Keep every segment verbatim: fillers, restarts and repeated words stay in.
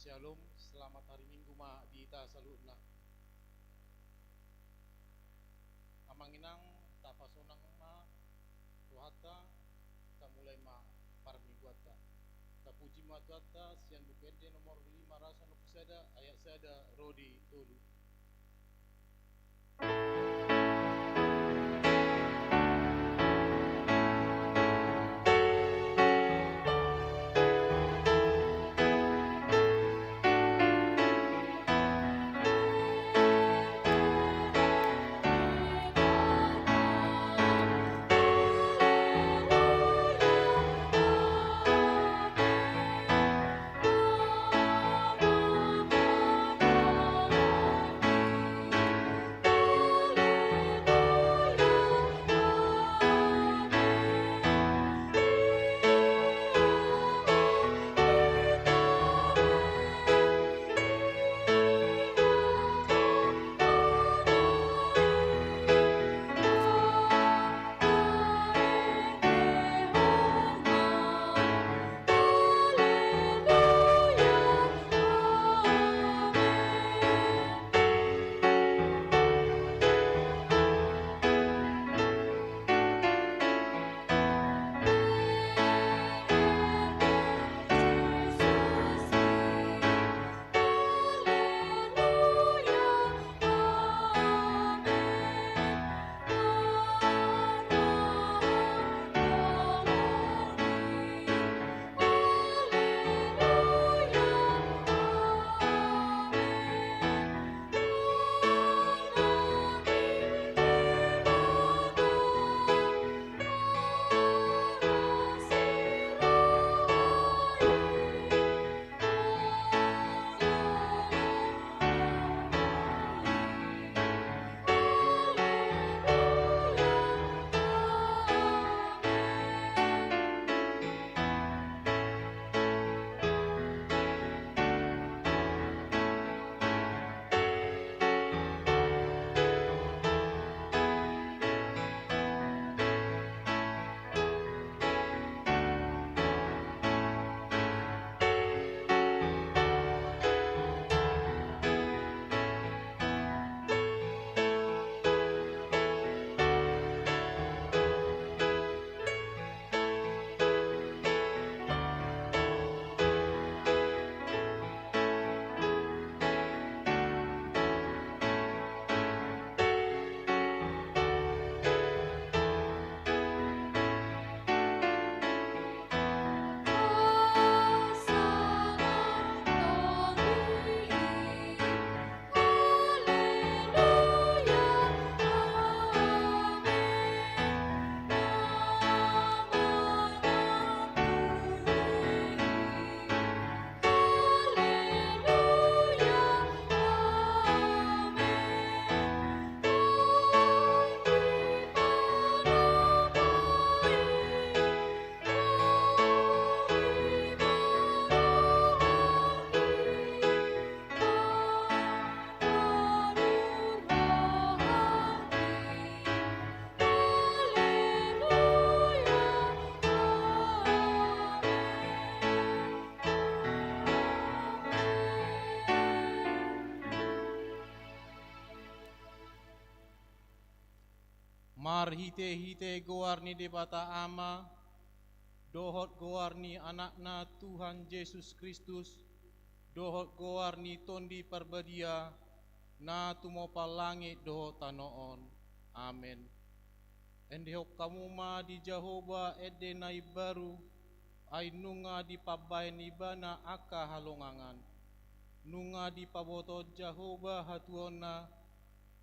Shalom, selamat hari Minggu ma di hita saluhutna. Amang inang, tapasonang ma rohanta, tamulai ma parmingguanta. Tapuji ma Tuhanta, sian Buku Ende nomor lima ratus onom pulu sada, ayat sada ro di tolu. Marhitehite goar ni Debata Ama, dohot goar ni Anakna Tuhan Jesus Kristus, dohot goar ni Tondi Parbadia, na tumompa langit dohot tano on. Amen. Endehon hamu ma di Jahowa ende na imbaru, ai nunga dipambahen Ibana angka halongangan. Nunga dipabotohon Jahowa hatuaonna,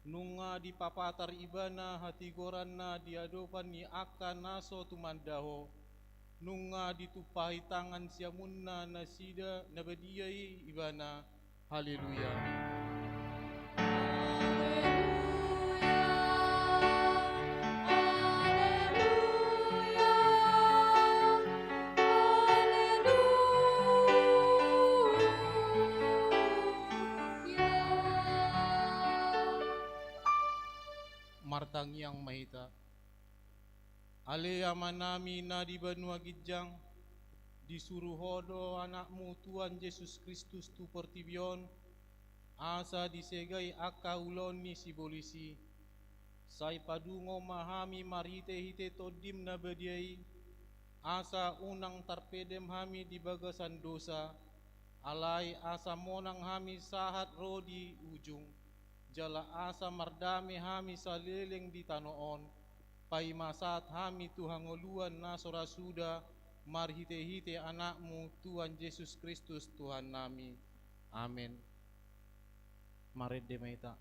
nunga dipapatar Ibana hatigoranna di adopan ni angka na so tumanda Ho, nunga ditumpahi tangan siamunna nasida na badia i Ibana. Haleluya. Haleluya, haleluya, haleluya. Martangiang ma hita. Ale Amanami na di banua ginjang, Disuru Ho do Anakmu Tuhan Jesus Kristus tu portibi on, asa disegai angka ulaon ni sibolis i. Sai padungo ma hami marhite-hite Tondim na badia i, asa unang tarpedam hami di bagasan dosa, alai asa monang hami sahat ro di ujung, jala asa mardame hami saleleng di tano on, paima sahat hami tu hangoluan na so ra suda, marhite-hite Anakmu Tuhan Jesus Kristus Tuhannami. Amen. Marende ma hita.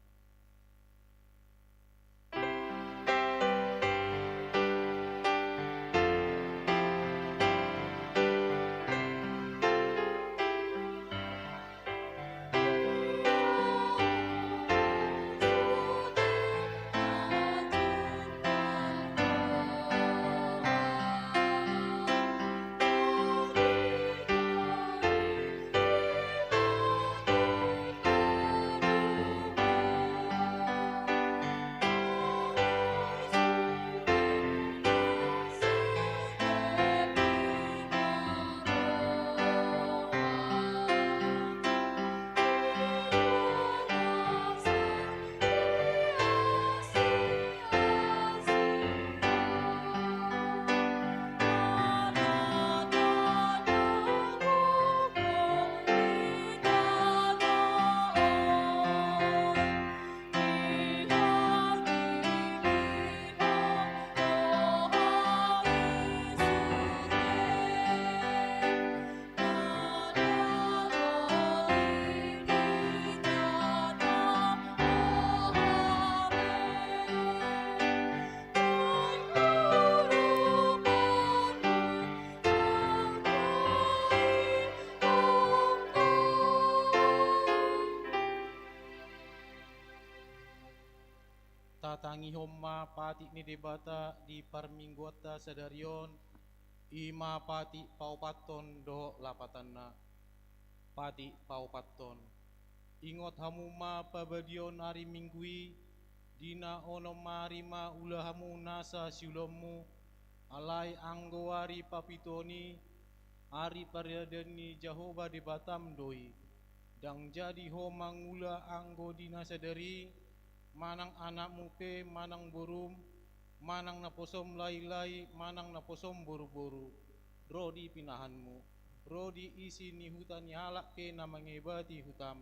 Tatangihon ma patik ni Debata di parmingguanta sadari on, i ma patik paopathon dohot lapatanna. Patik paopathon. Ingot hamu ma pabadiaon ari Minggu i, di na onom ari ma ula hamu nasa siulaonmu, alai anggo ari papituhon i, ari paradadeon ni Jahowa Debatam do i. Ndang jadi ho mangula anggo di na sadari i, manang anakmu pe, manang borum, manang naposom lae-lae, manang naposom boru-boru, ro di pinahanmu, ro di isi ni huta ni halak pe na mangebati hutam.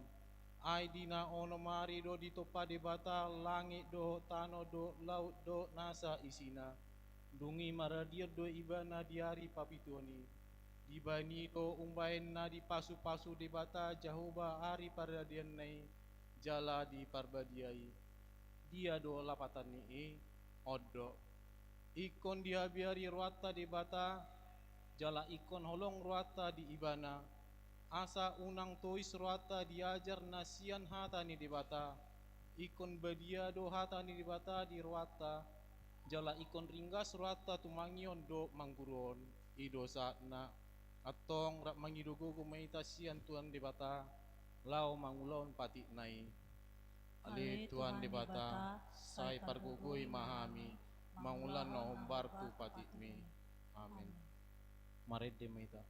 Ai di na onom ari do ditompa Debata langit dohot tano dohot laut dohot nasa isina. Dung i maradian do ibana di ari papituhon i. Dibahen i do umbahen na dipasu-pasu Debata Jahowa ari paradadeonna i, jala diparbadiai. Dia do lapatan ni i? On do. Ingkon dihabiari rohanta Debata, jala ingkon holong rohanta di Ibana, asa unang tois rohanta diajar na sian hata ni Debata. Ingkon badia do hata ni Debata di rohanta, jala ingkon ringgas rohanta tumangihon dohot mangguruhon. I do sahatna. Antong rap mangido gogo ma hita sian Tuhan Debata, laho mangulahon patikna i. Ale Tuhan Debata, sai pargogoi ma hami, mangula na hombar tu patikmi. Amin. Marende ma hita.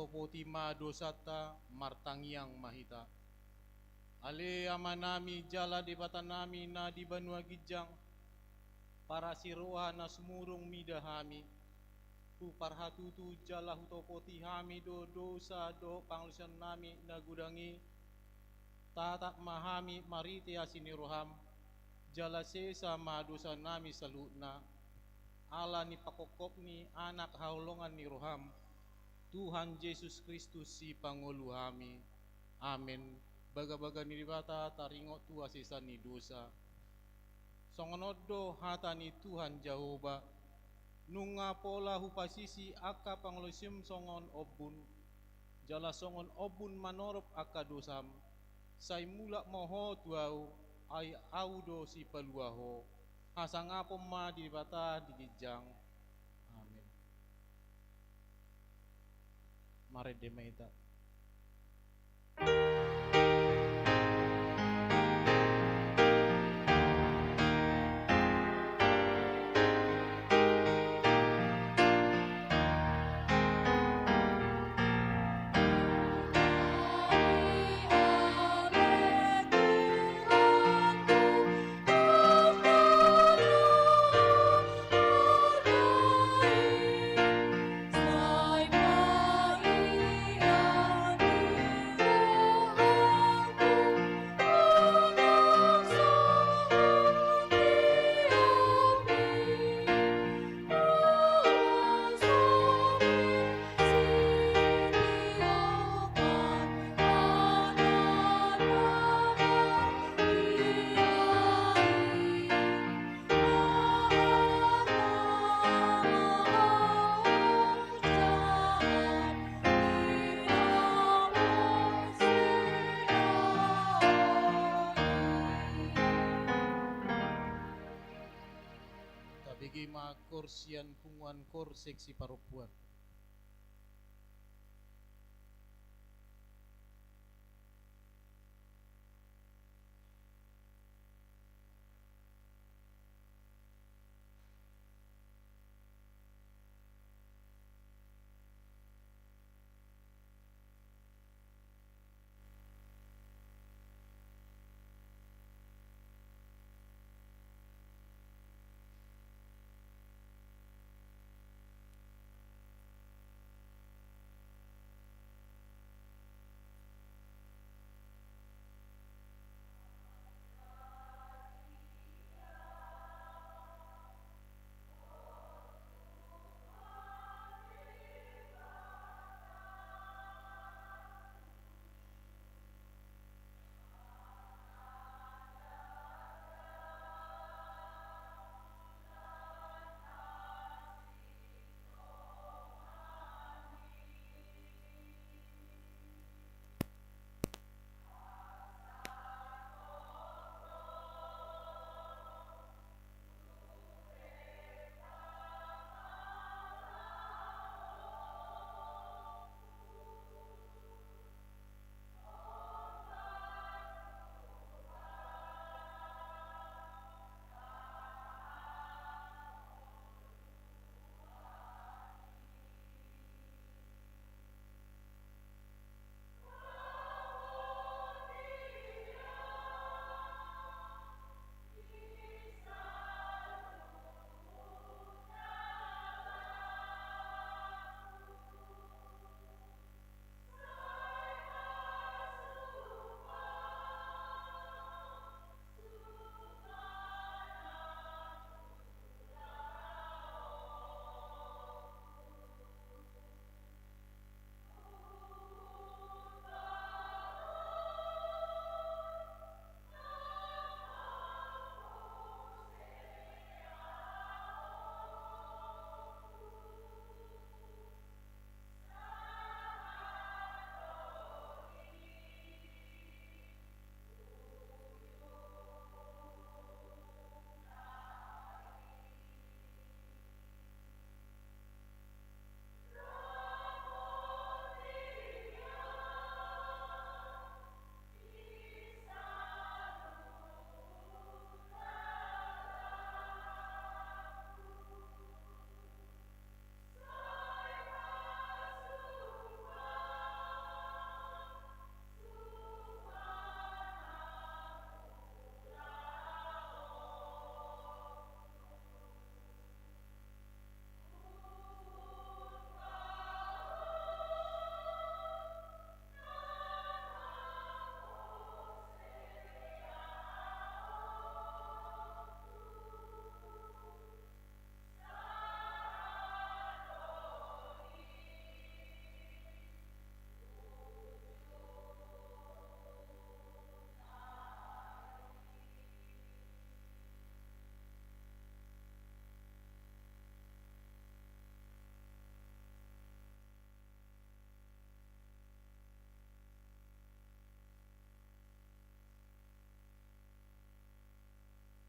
Poti ma dosanta, martangiang ma hita. Ale Amanami jala Debatanami na di banua ginjang, parasiroha na sumurung mida hami. Huparhatutu jala hutopoti hami do dosa dohot pangalosionnami na godang i. Tatap ma hami marhite asi ni roham, jala sesa ma dosanami saluhutna, ala ni pangkophop ni Anak haholongan ni roham, Tuhan Jesus Kristus Sipangolu hami. Amen. Bagabaga ni Debata taringot tu hasesaan ni dosa. Songon on do hata ni Tuhan Jahowa: Nunga pola hupasisi angka pangalaosim songon ombun, jala songon ombun manorop angka dosam, sai mulak ma ho tu Ahu, ai Ahu do Sipalua ho. Hasangapon ma di Debata di ginjang. Amen. Marende ma hita. Tabege ma kor sian punguan kor seksi parompuan.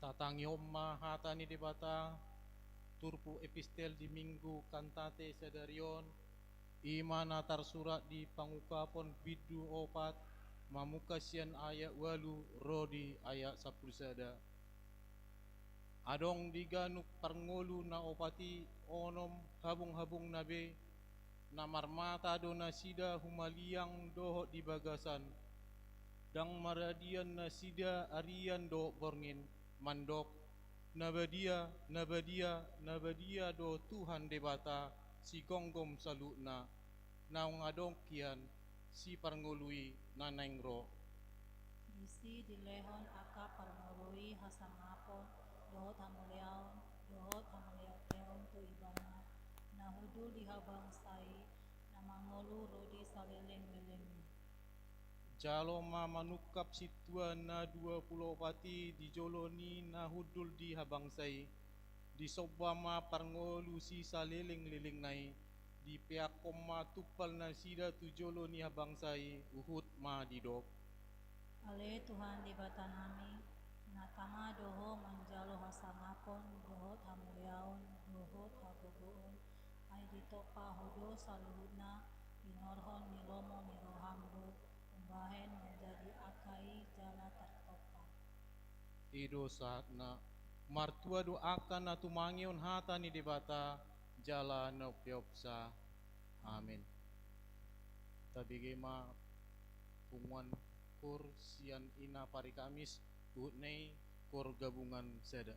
Tatangihon ma hata ni Debata, turpuk epistel di Minggu Kantate sadari on, i ma na tarsurat di Pangungkapon bindu opat, mamungka sian ayat ualu ro di ayat sampulu sada. Adong di ganup parngolu na opat i onom habunghabungna be, na marmata do nasida humaliang dohot di bagasan. Ndang maradian nasida arian dohot borngin, mandok: Na badia, na badia, na badia do Tuhan Debata sigomgom saluhutna. Naung adong hian siparngolu i na naeng ro. Disi dilehon angka parngolu i hasangapon dohot hamuliaon dohot hamuliateon tu Ibana, na hundul di habangsa i, na mangolu ro di salelenglelengna. Jalo ma manungkap sintua na dua pulu opat i di jolo ni na hundul di habangsa i. Disomba ma parngolu sisalelenglelengna i, dipeakhon ma tumpal nasida tu jolo ni habangsa i, huhut ma didok: Ale Tuhan Debatanami, na tama do Ho manjalo hasangapon dohot hamuliaon dohot hagogoon, ai ditompa Ho do saluhutna, hinorhon ni lomo ni rohaM do umbahen manjadi angka i jala tartompa. I do sahatna. Martua do angka na tumangihon hata ni Debata jala na umpeopsa. Amen. Tabege ma punguan koor sian ina parikamis, huhut na i koor gabungan sada.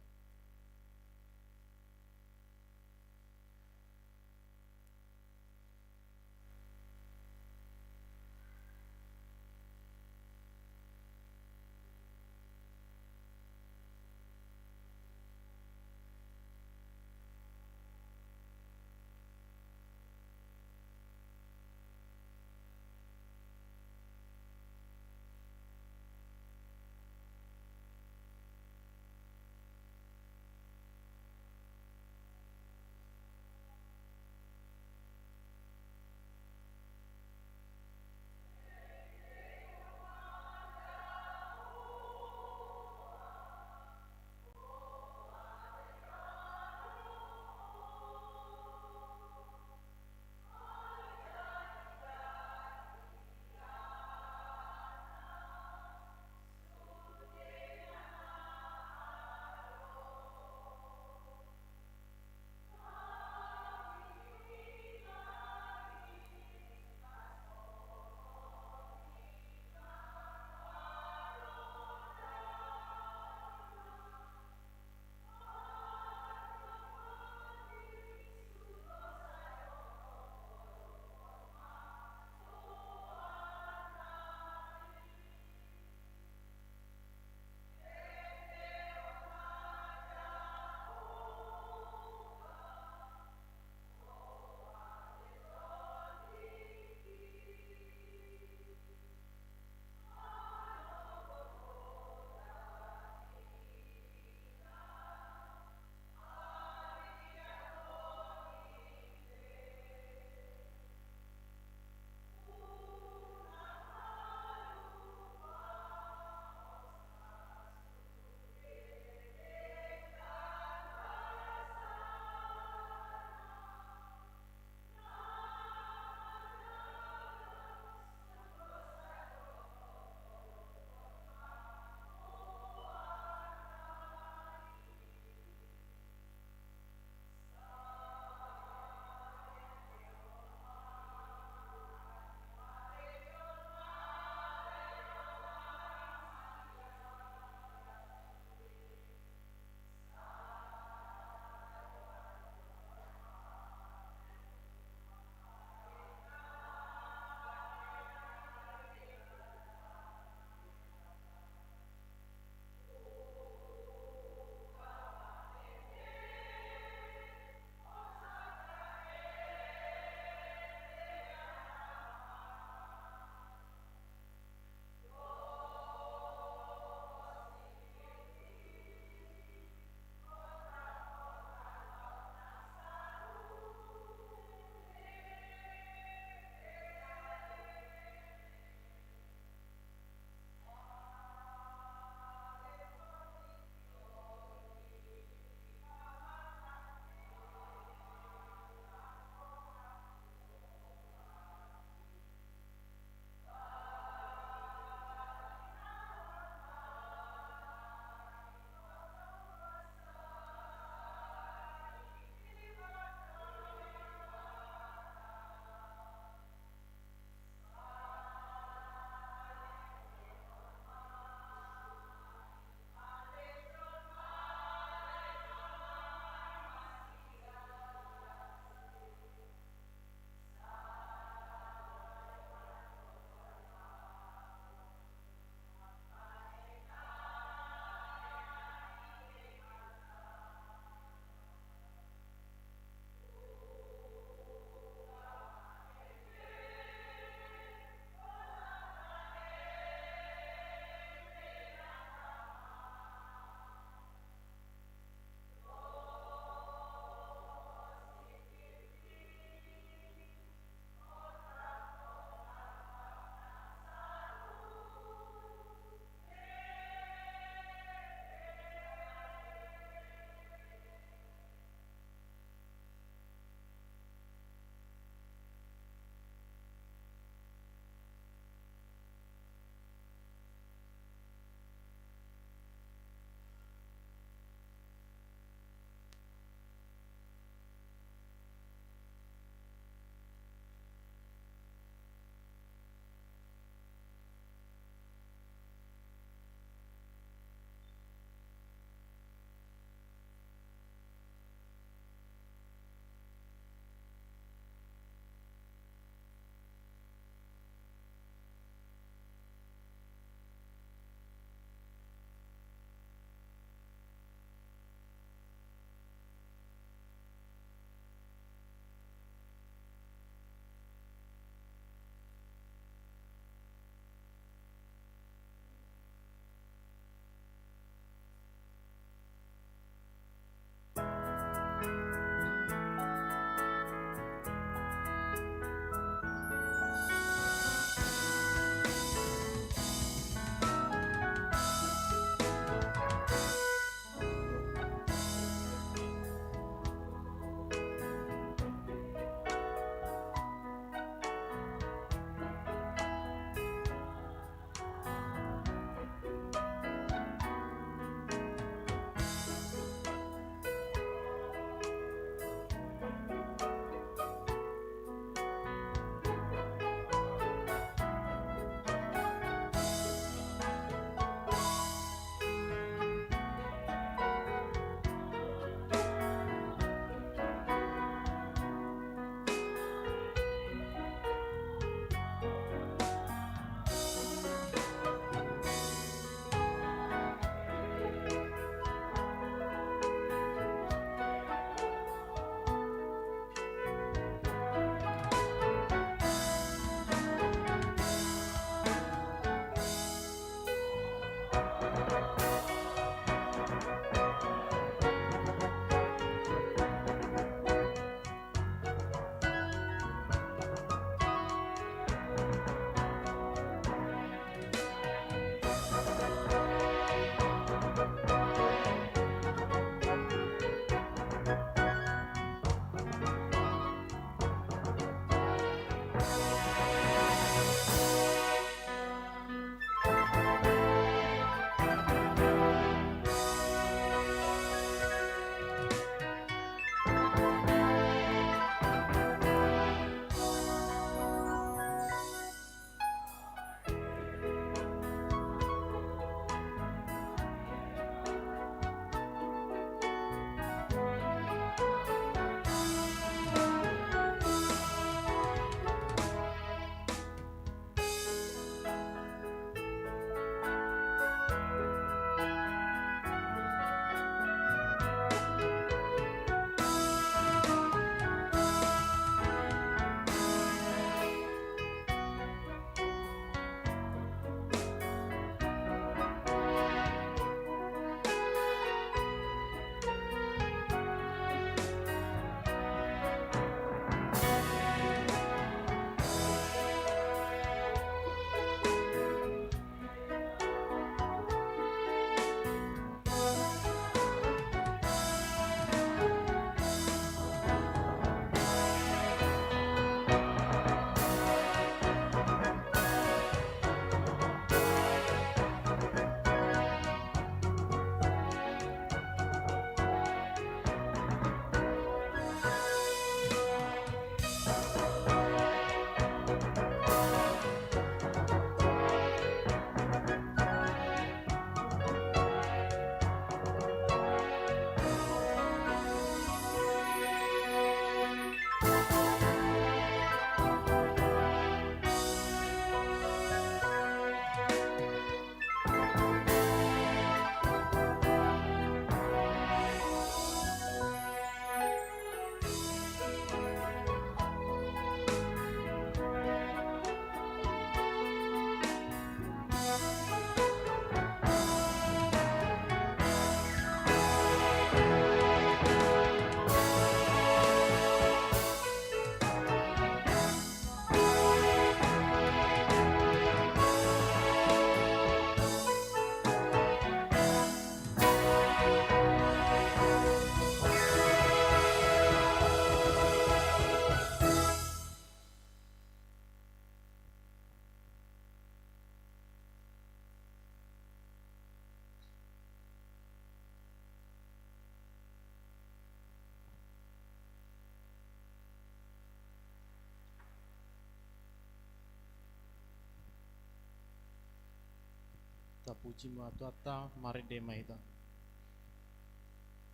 Tapuji ma Tuhanta, marende ma hita.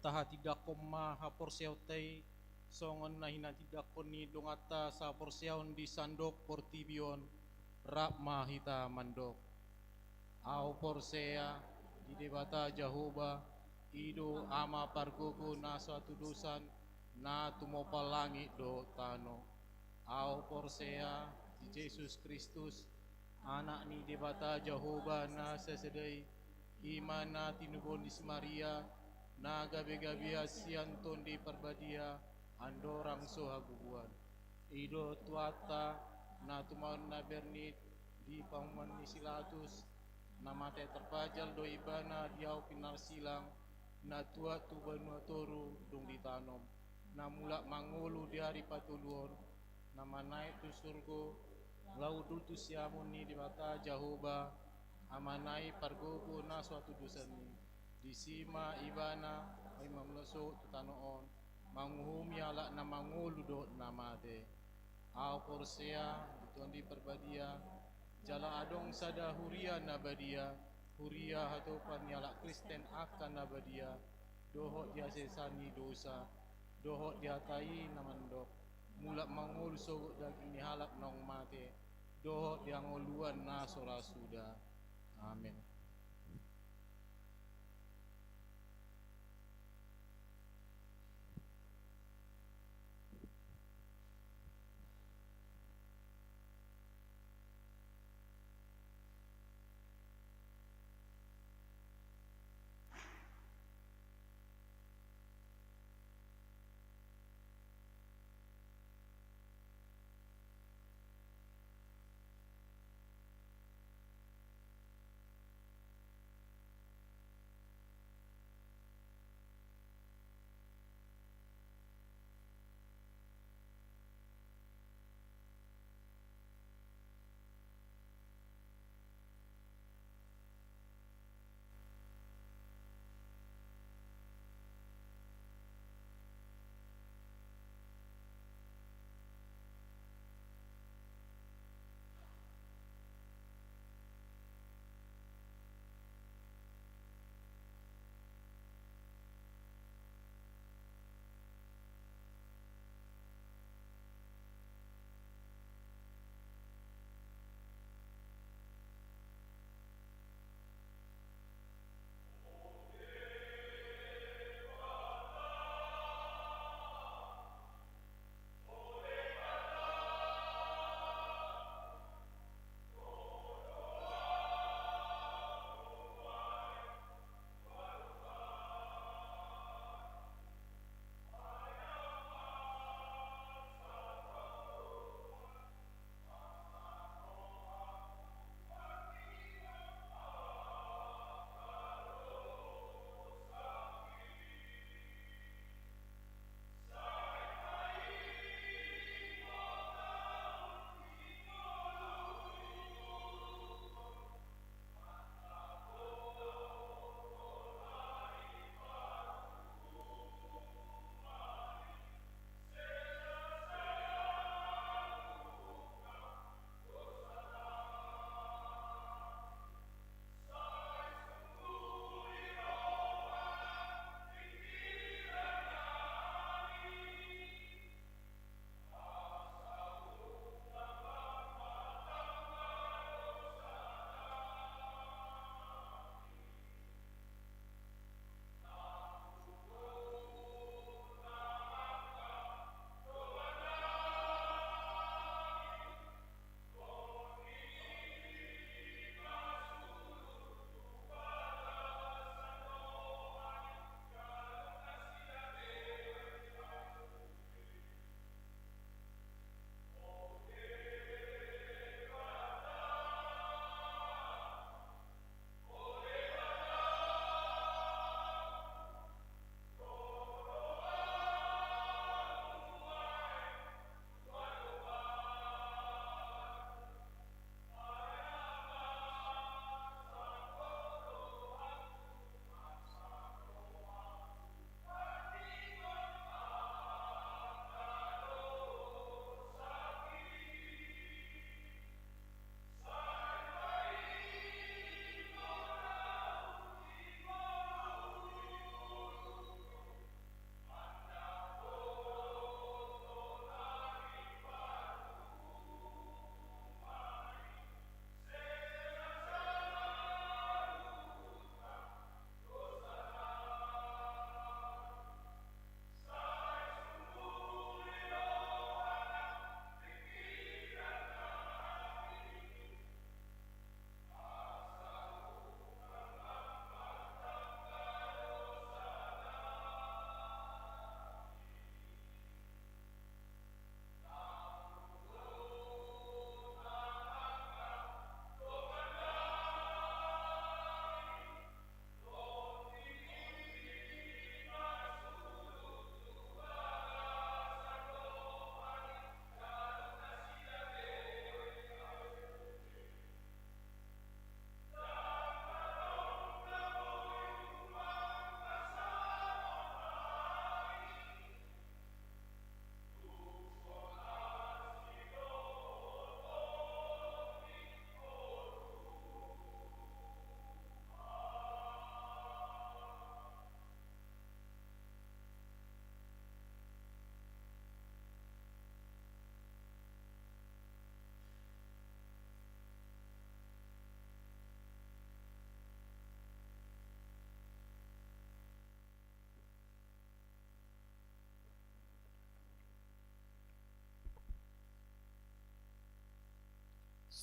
Tahatindangkon ma haporseaonta i, songon na hinatindangkon ni donganta saporseaon di sandok portibi on. Rap ma hita mandok. Ahu porsea di Debata Jahowa, i do Ama pargogo na so hatudosan, na tumompa langit dohot tano. Ahu porsea di Jesus Kristus, Anak ni Debata Jahowa na sasada i, i ma na tinubuhon ni si Maria, na gabegabean sian Tondi Parbadia, andorang so hagogoan. I do Tuhanta, na tumaon na bernit di panguhuman ni si Pilatus, na mate tarpajal do Ibana di ahu pinarsilang, na tuat tu banua toru dung ditanom, na mulak mangolu di ari patoluhon, na manaek tu surgo, laho hundul tu siamun ni Debata Jahowa, Amana i pargogo na so hatudosan i. Disi ma Ibana, ai ma mulak sogot tu tano on, manguhumi halak na mangolu dohot na mate. Ahu porsea di Tondi Parbadia, jala adong sada huria na badia, huria hatopan ni halak Kristen angka na badia, dohot di haseasan ni dosa, dohot di hata i na mandok, mulak mangolu sogot daging ni halak naung mate, dohot di hangoluan na so ra suda. Amen.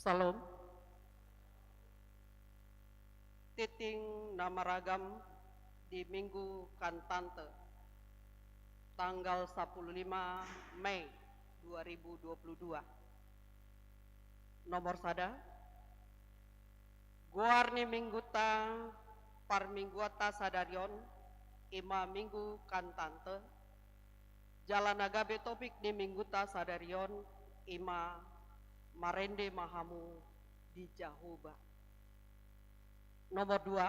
Salam. Tintin na maragam di Minggu Cantante, tanggal sapuluh lima Mei dua ribu dua puluh dua. Nomor sada, goar ni mingguta, parmingguanta sadari on, i ma Minggu Cantante, jala na gabe topik ni mingguta sadari on, i ma marende ma hamu di Jahowa. Nomor dua,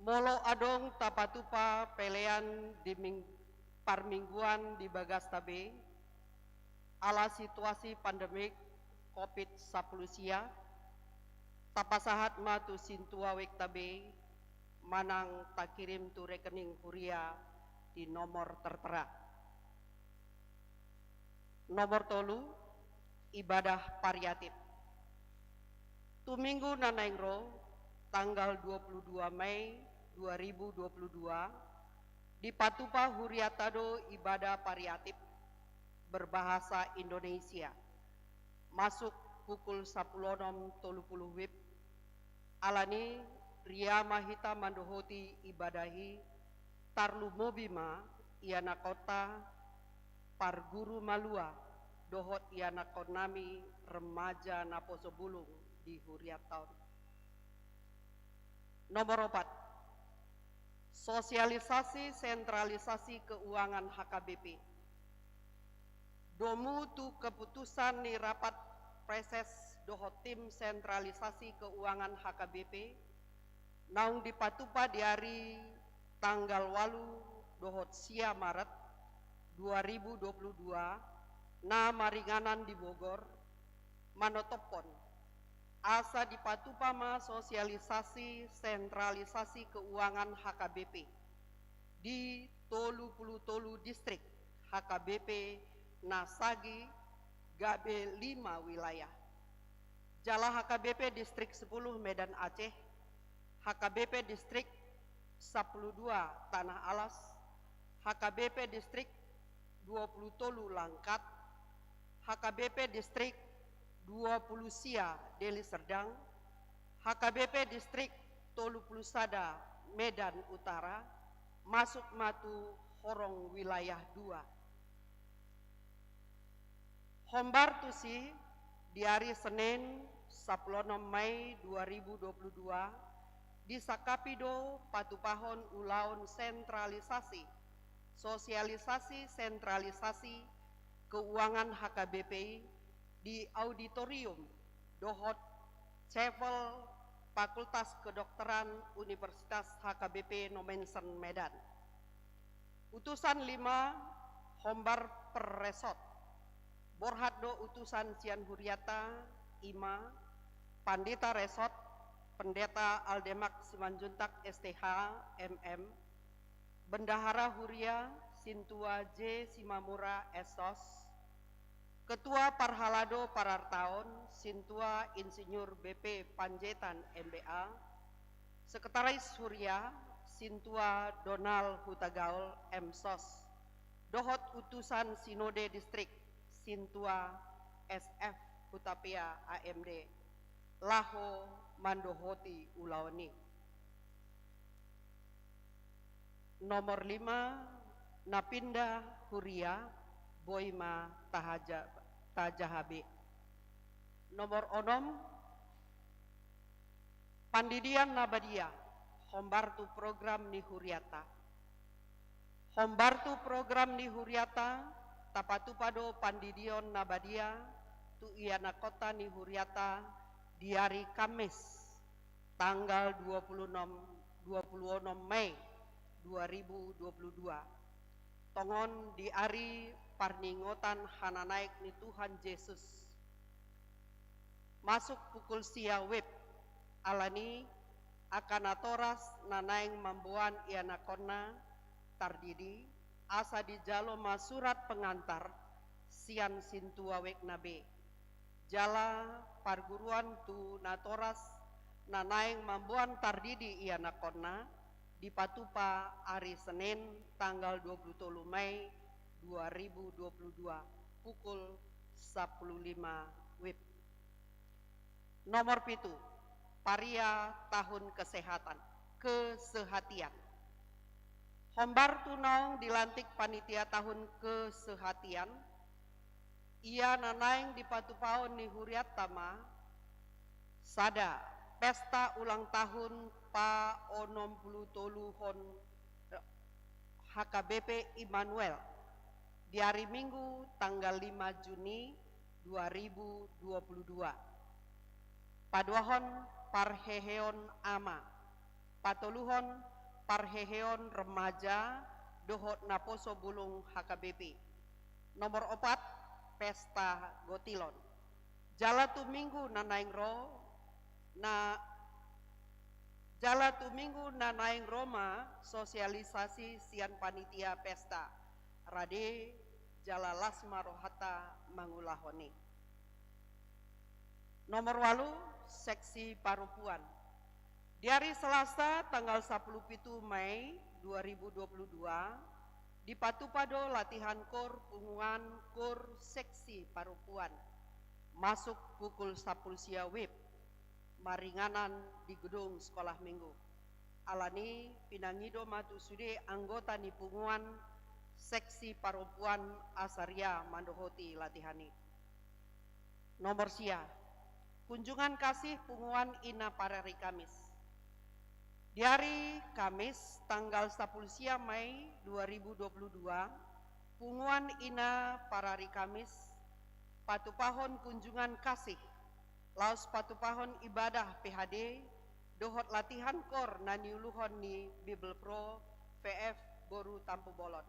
molo adong tapatupa pelean di ming-, parmingguan di bagasta be, ala situasi pandemik covid sampulu sia, tapasahat ma tu sintua wekta be, manang takirim tu rekening huria di nomor tertera. Nomor tolu, ibadah pariatif. Tu Minggu na naeng ro, tanggal dua puluh dua Mei dua ribu dua puluh dua, dipatupa huriata do ibadah pariatif berbahasa Indonesia, masuk pukul sapuluh onom tolu puluh wib. Alani, ria ma hita mandohoti ibadah i, tarlumobi ma ianakhonta, parguru malua, dohot ianakhonnami remaja naposo bulung di hurianta on. Nomor opat, sosialisasi sentralisasi keuangan H K B P. Domu tu keputusan ni rapat preses dohot tim sentralisasi keuangan H K B P, naung dipatupa di ari tanggal ualu dohot sia Maret dua ribu dua puluh dua, na maringanan di Bogor, manotophon asa dipatupa ma sosialisasi sentralisasi keuangan H K B P di tolu puluh tolu distrik H K B P na sagi gabe lima wilayah. Jala H K B P Distrik sepuluh Medan Aceh, H K B P Distrik sapuluh dua Tanah Alas, H K B P Distrik dua puluh tolu Langkat, H K B P Distrik dua puluh sia Deli Serdang, H K B P Distrik tolu puluh sada Medan Utara, masuk ma tu horong wilayah dua. Hombar tusi, di ari Senin sapuluh onom Mei dua ribu dua puluh dua, disangkapi do patupahon ulaon sentralisasi, sosialisasi sentralisasi keuangan H K B P i di auditorium dohot chapel Fakultas Kedokteran Universitas H K B P Nommensen Medan. Utusan lima, hombar per resort. Borhat do utusan sian huriata, i ma Pandita Resort, Pendeta Aldemak Simanjuntak S T H, M M, Bendahara Huria Sintua J Simamura, S Sos, Ketua Parhalado Parartaon Sintua Insinyur B P Panjaitan, M B A, Sekretaris Huria Sintua Donald Hutagaol, M Sos, dohot utusan Sinode Distrik Sintua S F Hutapea, A M D, laho mandohoti ulaon i. Nomor lima, na pinda huria, boi ma tahaja-, tajaha be. Nomor onom, pandidion na badia, hombar tu program ni huriata. Hombar tu program ni huriata, tapatupa do pandidion na badia tu ianakhonta ni huriata di ari Kamis, tanggal dua puluh enam, dua puluh enam Mei dua ribu dua puluh dua. Tongon di ari parningotan hananaek ni Tuhan Jesus. Masuk pukul sia wib, alani angka natoras na naeng mamboan ianakhonna tardidi, asa dijalo ma surat pengantar sian sintua wekna be. Jala parguruan tu natoras na naeng mamboan tardidi ianakhonna, dipatupa ari Senin tanggal dua puluh tolu Mei dua ribu dua puluh dua, pukul sapuluh lima wib. Nomor pitu, paria tahun kesehatan, kesehatian. Hombar tu naung dilantik panitia tahun kesehatian, ia na naeng dipatupaon ni hurianta ma sada, pesta ulang tahun pa onom pulu toluhon H K B P Immanuel di ari Minggu tanggal lima Juni dua ribu dua puluh dua. Paduahon, parheheon ama. Patoluhon, parheheon remaja dohot naposo bulung H K B P. Nomor opat, pesta gotilon. Jala tu minggu na naeng ro, na, jala tu minggu na naeng ro ma sosialisasi sian panitia pesta. Rade jala las ma rohanta mangulahon i. Nomor ualu, seksi parompuan. Di ari Selasa tanggal sapuluh pitu Mei dua ribu dua puluh dua, dipatupa do latihan kor punguan kor seksi parompuan. Masuk pukul sapuluh sia wib, maringanan di gedung Sekolah Minggu. Alani pinangido ma tu sude anggota ni punguan seksi parompuan asa ria mandohoti latihan i. Nomor sia, kunjungan kasih punguan ina parari Kamis. Di ari Kamis tanggal sapuluh sia Mei dua ribu dua puluh dua, punguan ina parari Kamis patupahon kunjungan kasih laos patupahon ibadah P H D dohot latihan kor na niuluhon ni Bibelvrouw V F boru Tampubolon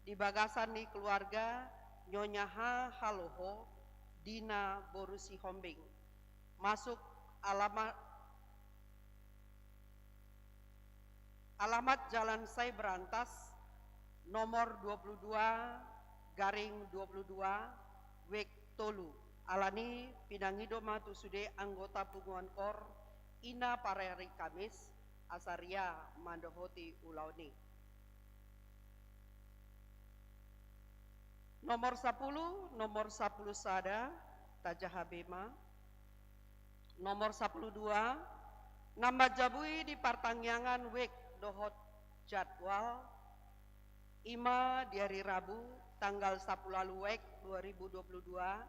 di bagasan ni keluarga Nyonya H. Haloho, Dina boru Sihombing. Masuk alamat, alamat Jalan Sai Berantas, nomor dua puluh dua garing dua puluh dua, wik tolu. Alani pinangido ma tu sude anggota punguan kor ina parari Kamis asa ria mandohoti ulaon i. Nomor sapuluh, nomor sapuluh sada, tajaha be ma. Nomor sapuluh dua, na manjabui di partangiangan wik dohot jadwal, i ma di ari Rabu tanggal sapuluh ualu wik dua ribu dua puluh dua,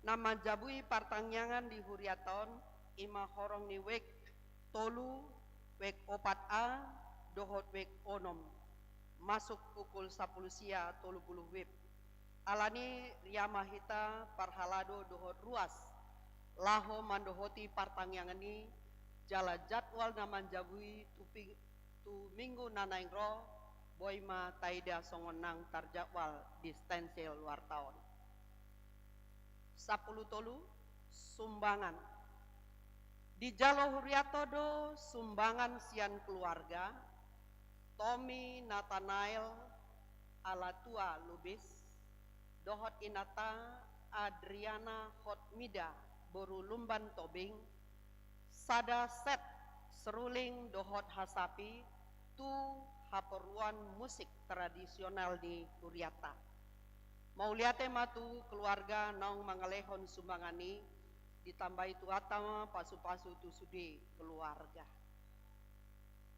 na manjabui partangiangan di hurianta on, i ma horong ni wik tolu, wik opat A dohot wik onom. Masuk pukul sapuluh sia tolu puluh wib. Alani ria ma hita parhalado dohot ruas laho mandohoti partangiangan i, jala jadwal na manjabui tu pi-, tu minggu na naeng ro, boi ma taida songon nang tarjadwal di stensel luarta on. Sapuluh tolu, sumbangan. Dijalo hurianta do sumbangan sian keluarga Tommy Nathanael Alatua Lubis dohot inanta Adriana Hotmida boru Lumban Tobing, sada set seruling dohot hasapi tu haporluan musik tradisional ni hurianta. Mauliate ma tu keluarga naung mangalehon sumbangan i, ditambai Tuhanta ma pasupasu tu sude keluarga.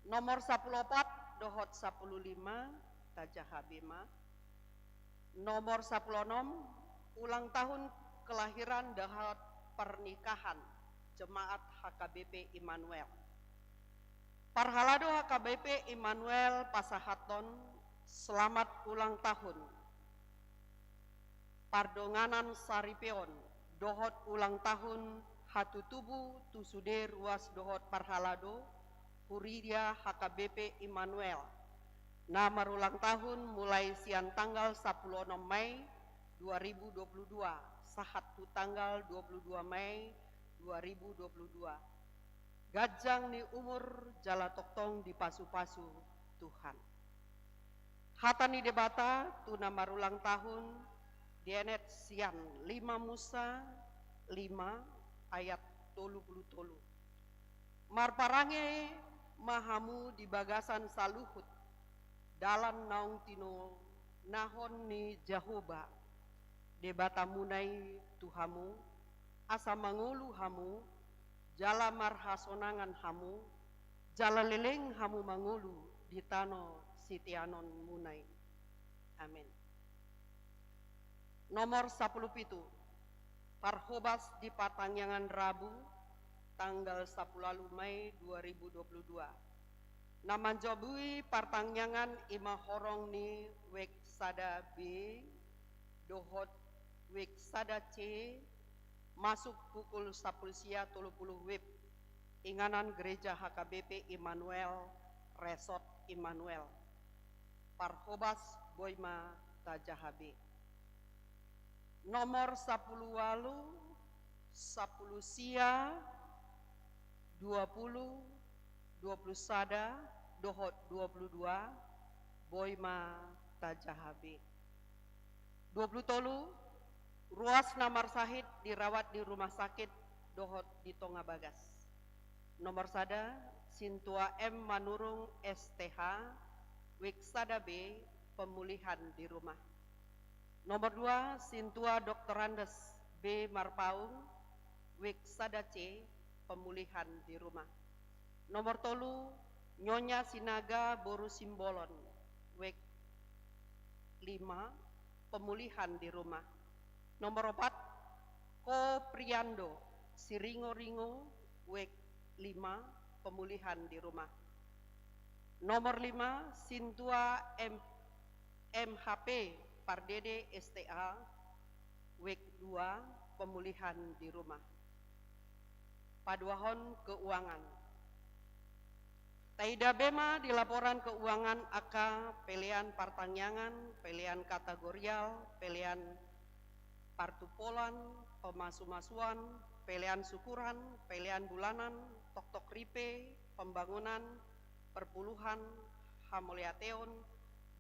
Nomor sapuluh opat dohot sapuluh lima, tajaha be ma. Nomor sapuluh onom, ulang tahun kelahiran dohot pernikahan jemaat H K B P Immanuel. Parhalado H K B P Immanuel pasahathon selamat ulang tahun, pardonganan saripeon dohot ulang tahun hatutubu tu sude ruas dohot parhalado huria H K B P Immanuel na marulang tahun mulai sian tanggal sapuluh onom Mei dua ribu dua puluh dua sahat tu tanggal dua puluh dua Mei dua ribu dua puluh dua. Ganjang ni umur jala tongtong dipasupasu Tuhan. Hata ni Debata tu na marulang tahun dienet sian lima Musa lima ayat tolu pulu tolu. Marparange ma hamu di bagasan saluhut dalan naung tinonahon ni Jahowa Debatamuna i tu hamu, asa mangolu hamu, jala marhasonangan hamu, jala leleng hamu mangolu di tano siteanonmuna i. Amen. Nomor sapuluh pitu. Parhobas di partangiangan Rabu, tanggal sapuluh ualu Mei dua ribu dua puluh dua. Na manjabui partangiangan i ma horong ni wijk sada B dohot wijk sada C, masuk pukul sapuluh sia tolu puluh wib, inganan Gereja H K B P Immanuel, Resort Immanuel. Parhobas boi ma tajaha be. Nomor sapuluh ualu, sapuluh sia, dua puluh, dua puluh sada, dohot dua puluh dua, boi ma tajaha be. Dua puluh tolu, ruas na marsahit dirawat di rumah sakit dohot di tonga bagas. Nomor sada, Sintua M Manurung S T H, wijk sada B, pemulihan di rumah. Nomor dua, Sintua Doktorandes B Marpaung, wijk sada C, pemulihan di rumah. Nomor tolu, Nyonya Sinaga boru Simbolon, wijk lima, pemulihan di rumah. Nomor opat, Ko Priando Siringo-ringo, wijk lima, pemulihan di rumah. Nomor lima, Sintua M M H P Pardede S T A, wijk dua, pemulihan di rumah. Paduahon keuangan. Taida be ma di laporan keuangan angka pelean partangiangan, pelean kategorial, pelean partupolan, pemasumasuan, pelean syukuran, pelean bulanan, toktok ripe, pembangunan, perpuluhan, hamauliateon,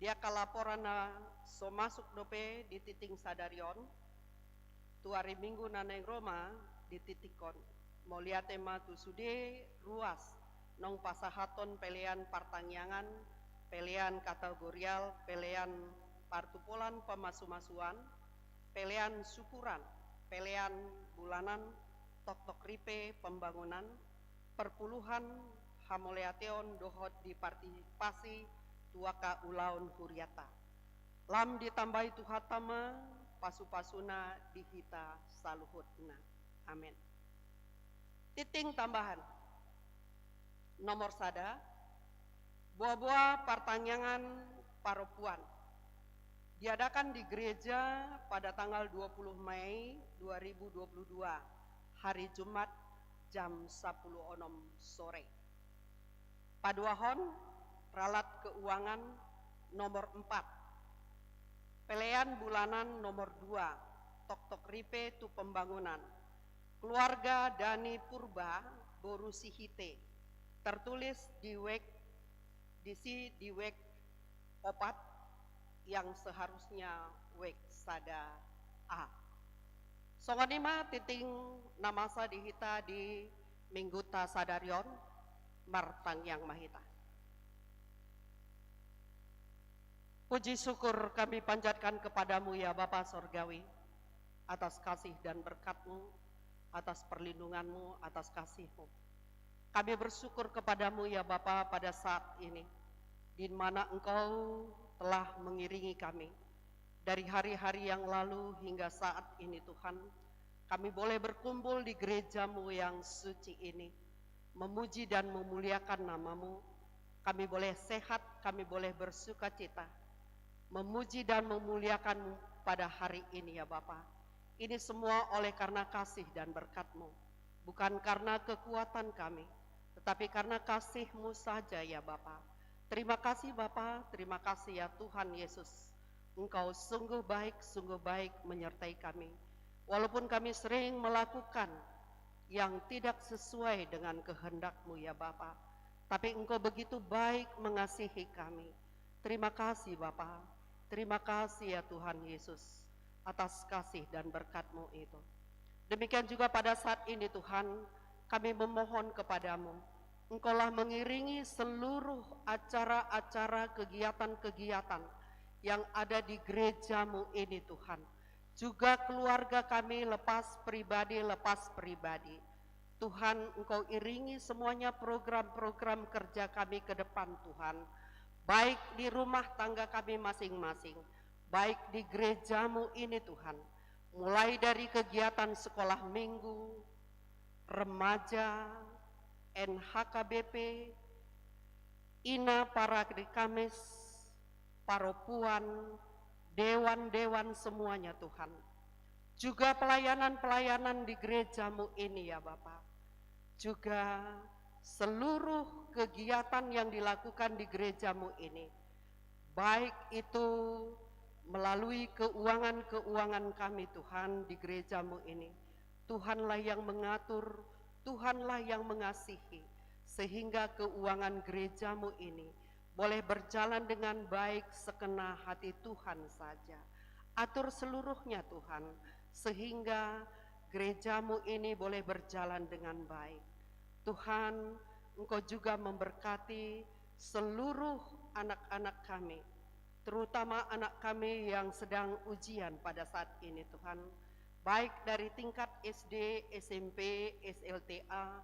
di angka laporan na so masuk dope di tingting sadari on, tu ari Minggu na naeng ro ma di tingting on. Mauliate ma tu sude ruas naung pasahathon pelean partangiangan, pelean kategorial, pelean partupolan pemasumasuan, pelean syukuran, pelean bulanan, toktok ripe, pembangunan, perpuluhan, hamauliateon dohot di partisipasi tu angka ulaon huriata. Lam ditambai Tuhanta ma pasupasuna di hita saluhutna. Amen. Tingting tambahan. Nomor sada, boaboa partangiangan parompuan diadakan di gereja pada tanggal dua puluh Mei dua ribu dua puluh dua, hari Jumat, jam sapuluh onom sore. Paduahon, ralat keuangan nomor empat. Pelean bulanan nomor dua, toktok ripe tu pembangunan. Keluarga Dani Purba, boru Sihite, tertulis di wijk, disi di wijk opat, yang seharusnya wijk sada A. Songon i ma tingting na masa di hita di Mingguta sadari on. Martangiang ma hita. Puji syukur kami panjatkan kepada-Mu, ya Bapa Sorgawi, atas kasih dan berkat-Mu, atas perlindungan-Mu, atas kasih-Mu. Kami bersyukur kepada-Mu, ya Bapa, pada saat ini, di mana Engkau telah mengiringi kami dari hari-hari yang lalu hingga saat ini, Tuhan. Kami boleh berkumpul di gereja-Mu yang suci ini, memuji dan memuliakan nama-Mu. Kami boleh sehat, kami boleh bersukacita, memuji dan memuliakan-Mu pada hari ini, ya Bapa. Ini semua oleh karena kasih dan berkat-Mu, bukan karena kekuatan kami, tetapi karena kasih-Mu saja, ya Bapa. Terima kasih, Bapa. Terima kasih, ya Tuhan Yesus. Engkau sungguh baik, sungguh baik menyertai kami. Walaupun kami sering melakukan yang tidak sesuai dengan kehendak-Mu, ya Bapa, tapi Engkau begitu baik mengasihi kami. Terima kasih, Bapa. Terima kasih, ya Tuhan Yesus, atas kasih dan berkat-Mu itu. Demikian juga pada saat ini, Tuhan, kami memohon kepada-Mu, Engkaulah mengiringi seluruh acara-acara, kegiatan-kegiatan yang ada di gereja-Mu ini, Tuhan. Juga keluarga kami lepas pribadi, lepas pribadi. Tuhan, Engkau iringi semuanya program-program kerja kami ke depan, Tuhan. Baik di rumah tangga kami masing-masing, baik di gereja-Mu ini, Tuhan. Mulai dari kegiatan sekolah minggu, remaja, N H K B P, Ina Parade Kamis, Paropuan, dewan-dewan semuanya, Tuhan. Juga pelayanan-pelayanan di gereja-Mu ini, ya Bapa. Juga seluruh kegiatan yang dilakukan di gereja-Mu ini, baik itu melalui keuangan-keuangan kami, Tuhan, di gereja-Mu ini. Tuhanlah yang mengatur, Tuhanlah yang mengasihi, sehingga keuangan gereja-Mu ini boleh berjalan dengan baik sekena hati Tuhan saja. Atur seluruhnya, Tuhan, sehingga gereja-Mu ini boleh berjalan dengan baik. Tuhan, Engkau juga memberkati seluruh anak-anak kami, terutama anak kami yang sedang ujian pada saat ini, Tuhan. Baik dari tingkat S D, S M P, S L T A,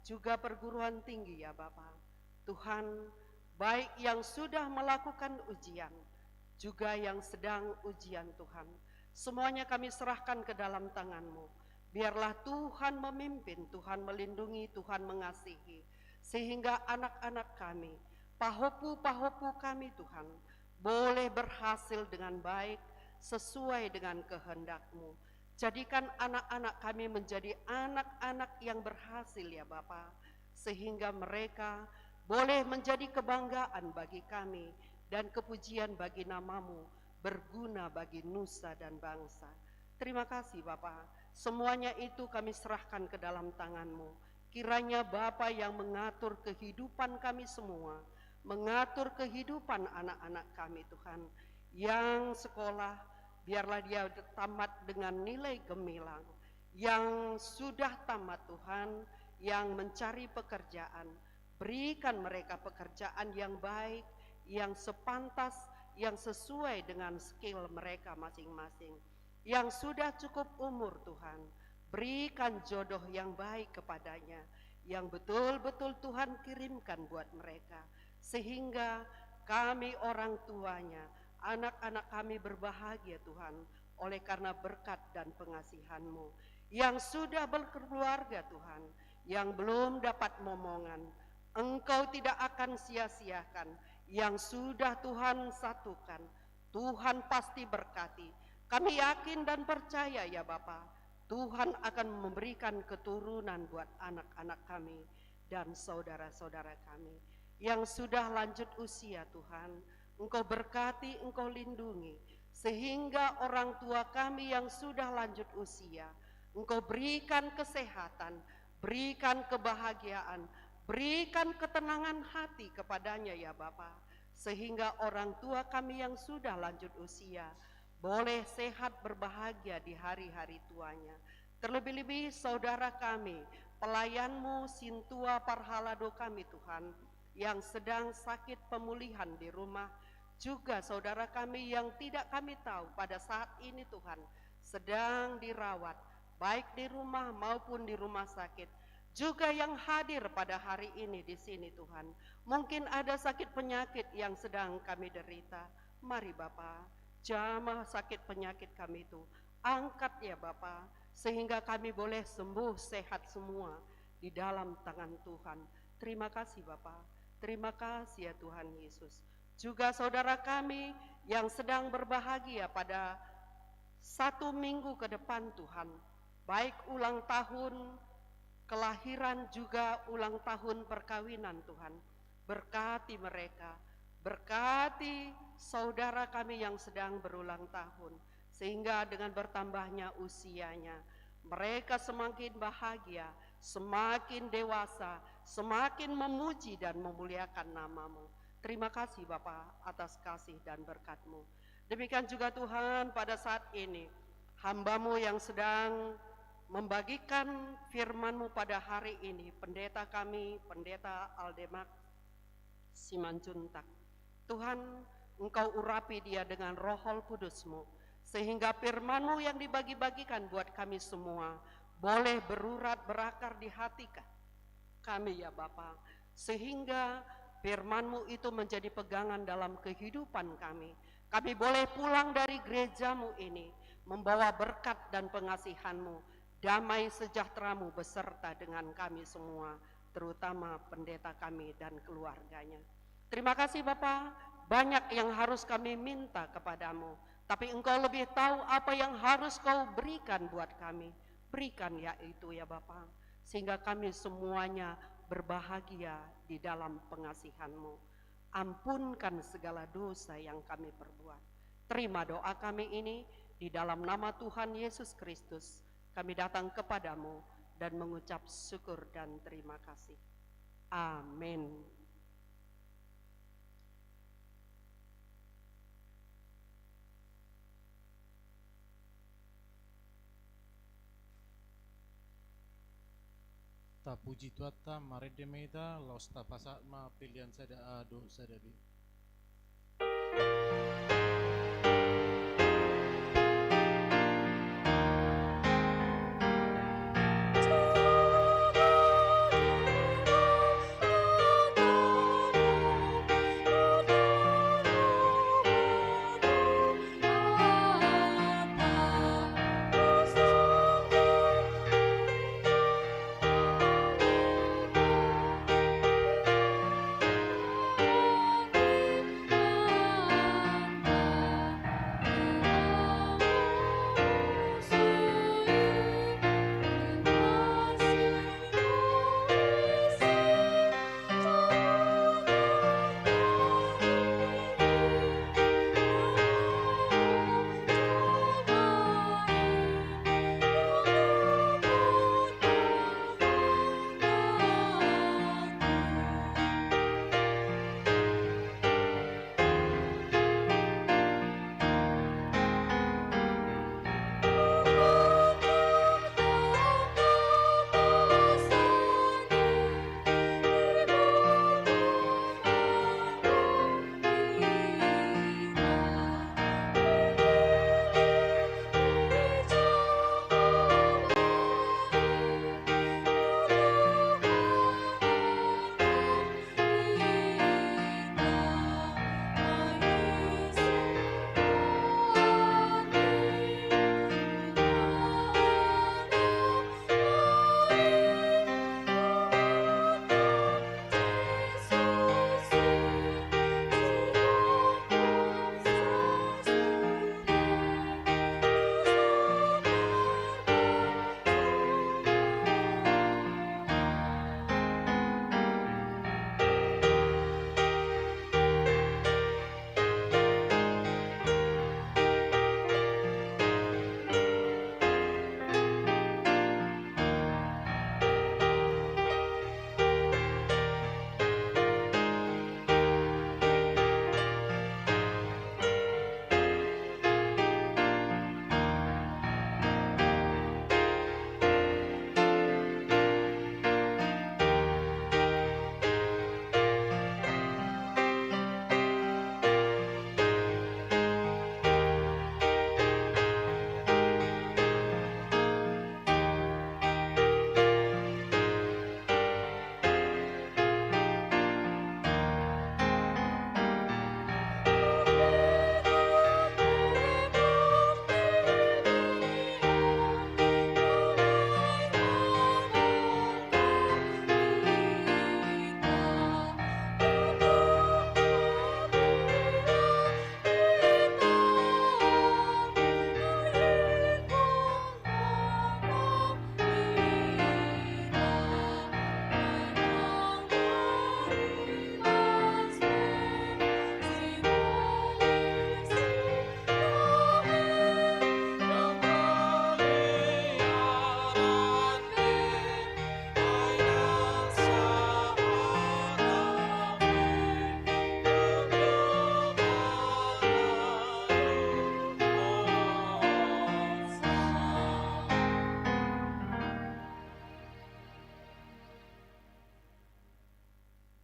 juga perguruan tinggi, ya Bapa. Tuhan, baik yang sudah melakukan ujian, juga yang sedang ujian, Tuhan. Semuanya kami serahkan ke dalam tangan-Mu. Biarlah Tuhan memimpin, Tuhan melindungi, Tuhan mengasihi. Sehingga anak-anak kami, pahompu-pahompu kami, Tuhan, boleh berhasil dengan baik, sesuai dengan kehendak-Mu. Jadikan anak-anak kami menjadi anak-anak yang berhasil, ya Bapa, sehingga mereka boleh menjadi kebanggaan bagi kami dan kepujian bagi nama-Mu, berguna bagi nusa dan bangsa. Terima kasih, Bapa. Semuanya itu kami serahkan ke dalam tangan-Mu. Kiranya Bapa yang mengatur kehidupan kami semua, mengatur kehidupan anak-anak kami, Tuhan. Yang sekolah, biarlah dia tamat dengan nilai gemilang. Yang sudah tamat, Tuhan, yang mencari pekerjaan, berikan mereka pekerjaan yang baik, yang sepantas, yang sesuai dengan skill mereka masing-masing. Yang sudah cukup umur, Tuhan, berikan jodoh yang baik kepadanya, yang betul-betul Tuhan kirimkan buat mereka, sehingga kami orang tuanya, anak-anak kami berbahagia, Tuhan, oleh karena berkat dan pengasihan-Mu. Yang sudah berkeluarga, Tuhan, yang belum dapat momongan, Engkau tidak akan sia-siakan. Yang sudah Tuhan satukan, Tuhan pasti berkati. Kami yakin dan percaya, ya Bapa, Tuhan akan memberikan keturunan buat anak-anak kami dan saudara-saudara kami. Yang sudah lanjut usia, Tuhan, Engkau berkati, Engkau lindungi, sehingga orang tua kami yang sudah lanjut usia, Engkau berikan kesehatan, berikan kebahagiaan, berikan ketenangan hati kepadanya, ya Bapa, sehingga orang tua kami yang sudah lanjut usia boleh sehat berbahagia di hari-hari tuanya. Terlebih-lebih saudara kami, pelayan-Mu Sintua Parhalado kami, Tuhan, yang sedang sakit pemulihan di rumah, juga saudara kami yang tidak kami tahu pada saat ini, Tuhan, sedang dirawat, baik di rumah maupun di rumah sakit, juga yang hadir pada hari ini di sini, Tuhan. Mungkin ada sakit penyakit yang sedang kami derita. Mari, Bapa, jamah sakit penyakit kami itu. Angkat, ya Bapa, sehingga kami boleh sembuh, sehat semua di dalam tangan Tuhan. Terima kasih, Bapa. Terima kasih, ya Tuhan Yesus. Juga saudara kami yang sedang berbahagia pada satu minggu ke depan, Tuhan, baik ulang tahun kelahiran juga ulang tahun perkawinan, Tuhan. Berkati mereka, berkati saudara kami yang sedang berulang tahun, sehingga dengan bertambahnya usianya, mereka semakin bahagia, semakin dewasa, semakin memuji dan memuliakan nama-Mu. Terima kasih, Bapa, atas kasih dan berkat-Mu. Demikian juga, Tuhan, pada saat ini, hamba-Mu yang sedang membagikan firman-Mu pada hari ini, pendeta kami, Pendeta Aldemak Simanjuntak. Tuhan, Engkau urapi dia dengan Roh Kudus-Mu, sehingga firman-Mu yang dibagi-bagikan buat kami semua boleh berurat berakar di hati ka-, kami, ya Bapa, sehingga firman-Mu itu menjadi pegangan dalam kehidupan kami. Kami boleh pulang dari gereja-Mu ini membawa berkat dan pengasihan-Mu, damai sejahtera-Mu beserta dengan kami semua, terutama pendeta kami dan keluarganya. Terima kasih Bapa, banyak yang harus kami minta kepada-Mu, tapi Engkau lebih tahu apa yang harus Kau berikan buat kami. Berikan ya itu ya Bapa, sehingga kami semuanya berbahagia di dalam pengasihan-Mu. Ampunkan segala dosa yang kami perbuat. Terima doa kami ini di dalam nama Tuhan Yesus Kristus. Kami datang kepada-Mu dan mengucap syukur dan terima kasih. Amin. Tapuji Tuhanta, marende ma hita, laos tapasahat ma pelean sada A dohot sada B.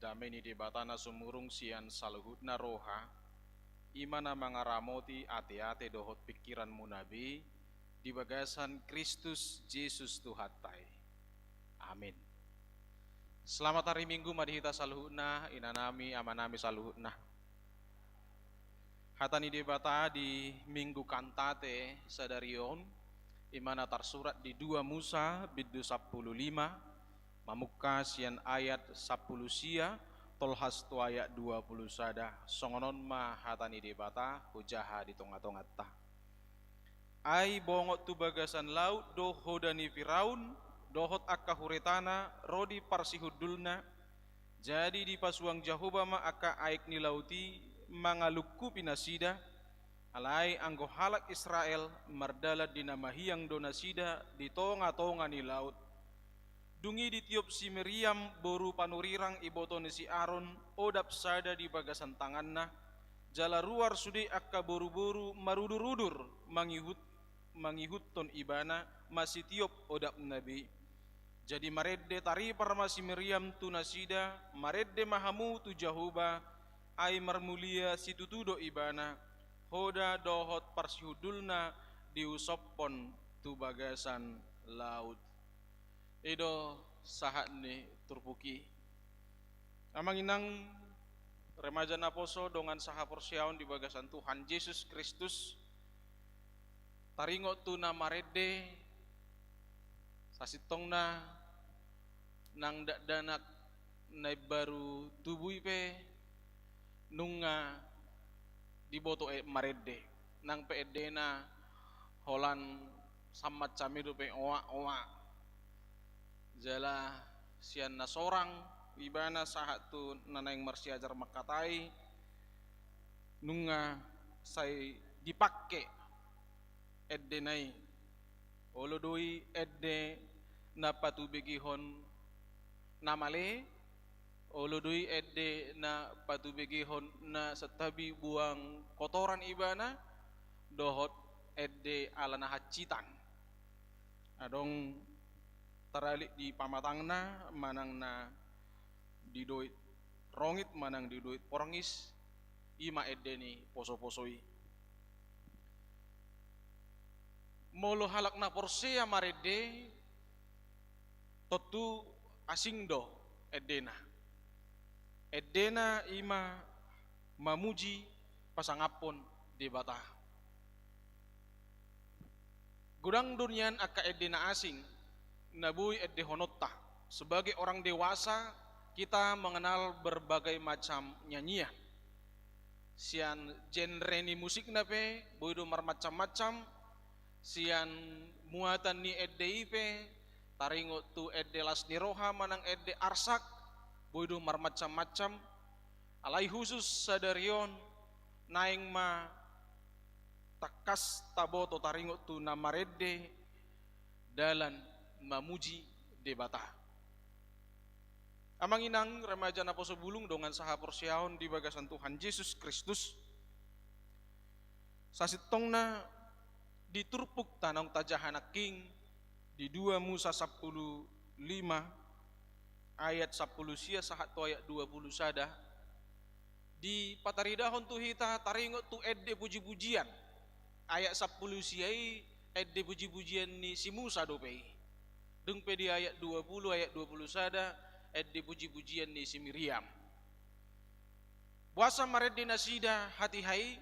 Dame ni Debata na sumurung sian saluhutna roha, i ma na mangaramoti ateate dohot pingkiranmuna be, di bagasan Kristus Jesus Tuhanta i. Amin. Selamat hari Minggu ma di hita saluhutna, inanami, amanami saluhutna. Hata ni Debata di Minggu Kantate sadari on, i ma na tarsurat di dua Musa, bindu sampulu lima, mamungka sian ayat sampulu sia, tolhas tu ayat dua pulu sada, songon on ma hata ni Debata, hujaha di tonga-tonganta. Ai bongot tu bagasan laut do hoda ni Firaun, dohot angka huretana, ro di parsihundulna. Jadi dipasuang Jahowa ma angka aek ni laut i mangalungkupi nasida, alai anggo halak Israel mardalan di na mahiang do nasida di tonga-tonga ni laut. Dung i ditiop si Miriam, boru panurirang iboto ni si Aron, odap sada di bagasan tanganna, jala ruar sude angka boru-boru marudur-udur mangihut, mangihuthon ibana, masitiop odapna be. Jadi marende taripar ma si Miriam tu nasida, marende ma hamu tu Jahowa, ai marmulia situtu do ibana, hoda dohot parsihundulna diusophon tu bagasan laut. I do sahat ni turpuk i. Amang inang, remaja naposo dongan sahaporseaon di bagasan Tuhan Jesus Kristus, taringot tu na marende, sasintongna nang dakdanak na imbaru tubu i pe nunga diboto e marende. Nang pe endena holan sammat sami dope oak-oak. Jala sian na sorang ibana sahat tu na naeng marsiajar mangkatai, nunga sai dipangke endena i. Olo do i ende na patubegehon na male, olo do i ende na patubegehon na santabi buang kotoran ibana, dohot ende ala na hansitan. Adong taralik di pamatangna manang na di doit rongit manang di doit porngis, i ma ende ni poso-poso i. Molo halak na porsea marende, tontu asing do endena. Endena i ma mamuji pasangaphon Debata. Godang do nian angka ende na asing na boi endehononta. Sebagai orang dewasa, kita mengenal berbagai macam nyanyian. Sian genre ni musikna pe boi do marmacam-macam, sian muatan ni ende i pe, taringot tu ende las ni roha manang ende arsak, boi do marmacam-macam. Alai husus sadari on, naeng ma tangkas taboto taringot tu na marende dalan mamuji Debata. Amang inang, remaja naposo bulung dongan sahaporseaon di bagasan Tuhan Jesus Kristus, sasintongna di turpukta naung tajaha nangkin, di dua Musa sampulu lima ayat sampulu sia sahat tu ayat dua pulu sada, dipataridahon tu hita taringot tu ende puji-pujian. Ayat sampulu sia i ende puji-pujian ni si Musa dope i. Dung pe di ayat dua pulu, ayat dua pulu sada, ende puji-pujian ni si Miriam. Boasa marende nasida hatiha i?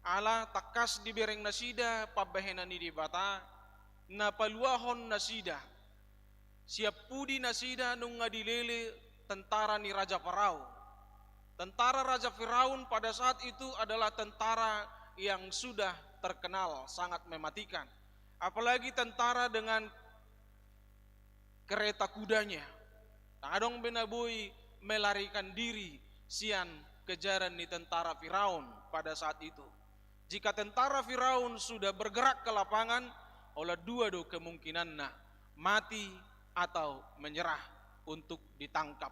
Ala tangkas dibereng nasida pambahenan ni Debata, na paluahon nasida. Sian pudi nasida nunga dilele tentara ni Raja Firaun. Tentara Raja Firaun pada saat itu adalah tentara yang sudah terkenal sangat mematikan. Apalagi tentara dengan kereta kudanya. Ndang adong be na boi melarikan diri sian kejaran ni tentara Firaun pada saat itu. Jika tentara Firaun sudah bergerak ke lapangan, holan dua do kemungkinanna, mati atau menyerah untuk ditangkap.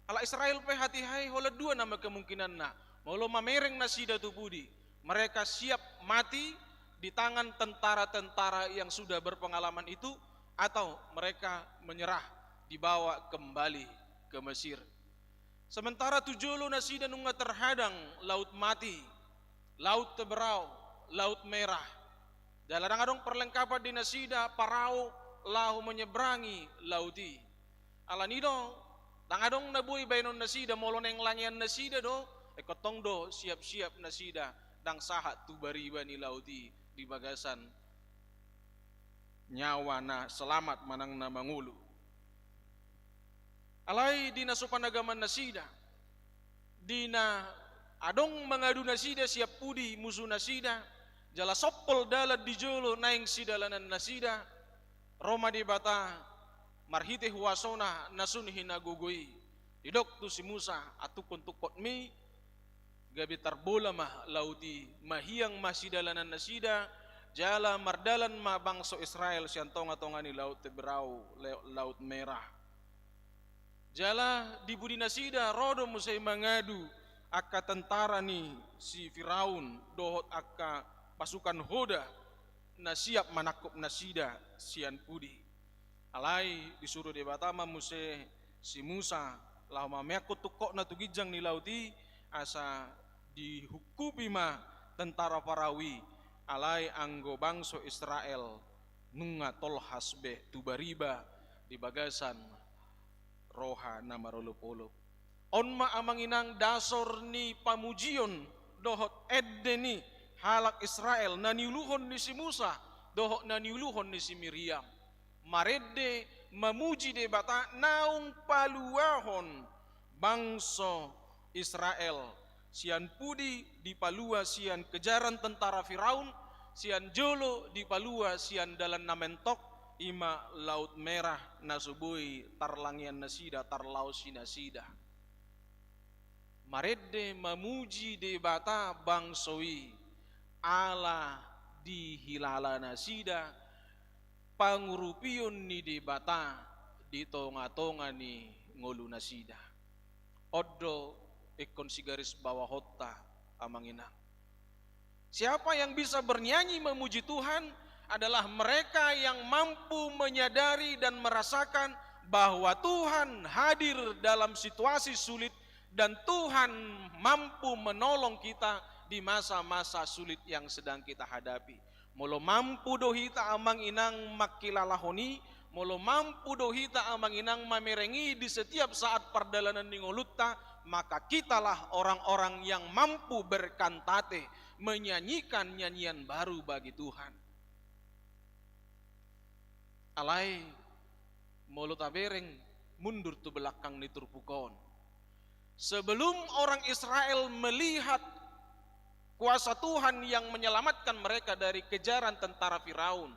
Halak Israel pe hatiha i holan dua nama kemungkinanna. Molo mamereng nasida tu pudi, mereka siap mati di tangan tentara-tentara yang sudah berpengalaman itu, atau mereka menyerah, dibawa kembali ke Mesir. Sementara tu jolo nasida nunga terhadang Laut Mati, Laut Teberau, Laut Merah. Jala ndang adong perlengkapan di nasida parau laho menyeberangi laut i. Alani do, ndang adong na boi baenon nasida, molo naeng langean nasida do, ingkon tong do siap-siap nasida, ndang sahat tu bariba ni laut i di bagasan nyawa na selamat manang na mangolu. Alai di na so panagaman nasida, di na adong mangadu nasida sian pudi musu nasida, jala sompol dalan di jolo naeng sidalanan nasida, ro ma Debata marhite huasona na sun hinagogo i. Didok tu si Musa, antungkon tungkotmi, gabe tarbola ma laut i, mahiang ma sidalanan nasida, jala mardalan ma bangso Israel sian tonga-tonga ni laut Teberau, le-, laut merah. Jala di pudi nasida ro do muse mangadu angka tentara ni si Firaun dohot angka pasukan hoda na siap manangkup nasida sian pudi. Alai disuru Debata ma muse si Musa laho mameakkon tungkotna tu ginjang ni laut i, asa dihungkupi ma tentara Parau i, alai anggo bangso Israel nunga tolhas be tu bariba di bagasan roha na marolop-olop. On ma amang inang dasor ni pamujion dohot ende ni halak Israel na niuluhon ni si Musa dohot na niuluhon ni si Miriam. Marende mamuji Debata naung paluahon bangso Israel sian pudi, dipalua sian kejaran tentara Firaun, sian jolo dipalua sian dalan na mentok, i ma Laut Merah na so boi tarlangean nasida, tarlaosi nasida. Marende mamuji Debata bangso i, ala dihilala nasida pangurupion ni Debata di tonga-tonga ni ngolu nasida. On do ingkon sigarisbawahonta, amang inang. Siapa yang bisa bernyanyi memuji Tuhan adalah mereka yang mampu menyadari dan merasakan bahwa Tuhan hadir dalam situasi sulit dan Tuhan mampu menolong kita di masa-masa sulit yang sedang kita hadapi. Molo mampu do hita, amang inang, mangkilalahon i, molo mampu do hita, amang inang, mamereng i di setiap saat pardalanan ni ngolunta, maka kitalah orang-orang yang mampu berkantate, menyanyikan nyanyian baru bagi Tuhan. Alai, molo tabereng mundur tu belakang ni turpuk on. Sebelum orang Israel melihat kuasa Tuhan yang menyelamatkan mereka dari kejaran tentara Firaun,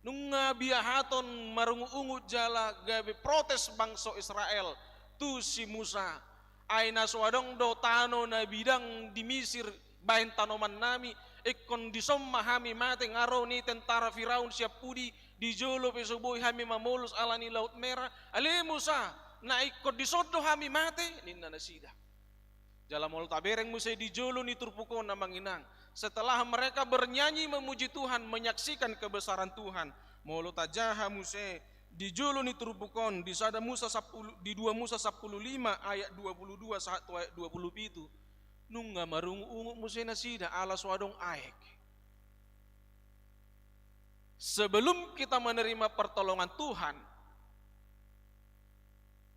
nunga biahaton marungut-ungut jala gabe protes bangso Israel tu si Musa. Ai na so adong do tano na bidang di Misir baen tanomannami, ingkon dison ma hami mate, nga ro ni tentara Firaun sian pudi, di jolo pe so boi hami mamolus ala ni Laut Merah. Ale Musa, na ingkon dison do hami mate, ninna nasida. Jala molo tabereng muse di jolo ni turpuk on, amang inang, setelah mereka bernyanyi memuji Tuhan, menyaksikan kebesaran Tuhan, molo tajaha muse di jolo ni turpuk on, di sada Musa sampulu, di dua Musa sampulu lima ayat dua pulu dua sahat tu ayat dua pulu pitu, nunga marungut-ungut muse nasida ala so adong aek. Sebelum kita menerima pertolongan Tuhan,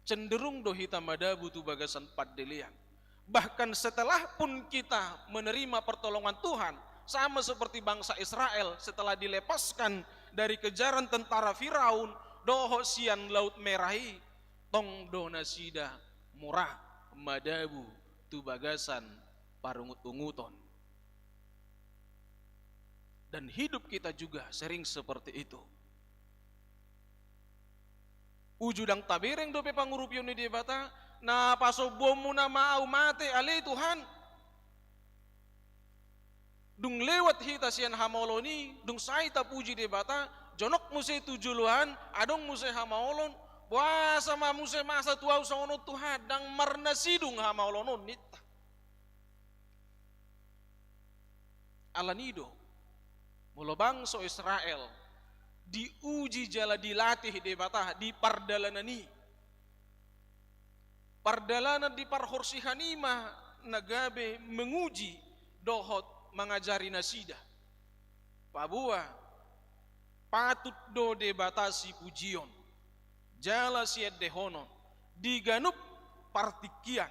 cenderung do hita madabu tu bagasan pandelean. Bahkan setelah pun kita menerima pertolongan Tuhan, sama seperti bangsa Israel setelah dilepaskan dari kejaran tentara Firaun dohot sian Laut Merah i, tong do nasida mura madabu tu bagasan parungut-unguton. Dan hidup kita juga sering seperti itu. Uju ndang tabereng dope pangurupion ni Debata, na pasombuonmuna ma ahu mate, ale Tuhan. Dung lewat hita sian hamaolon i, dung sae tapuji Debata, jonok muse tu joloan, adong muse hamaolon, boasa ma muse masa tu ahu songon on Tuhan, ndang marnasidung hamaolon on, ninta. Alani do, molo bangso Israel diuji jala dilatih Debata di pardalanan i. Pardalanan di parhorsihan i ma na gabe menguji dohot mangajari nasida. Paboa Patut do Debata sipujion jala siendehonon di ganup partingkian,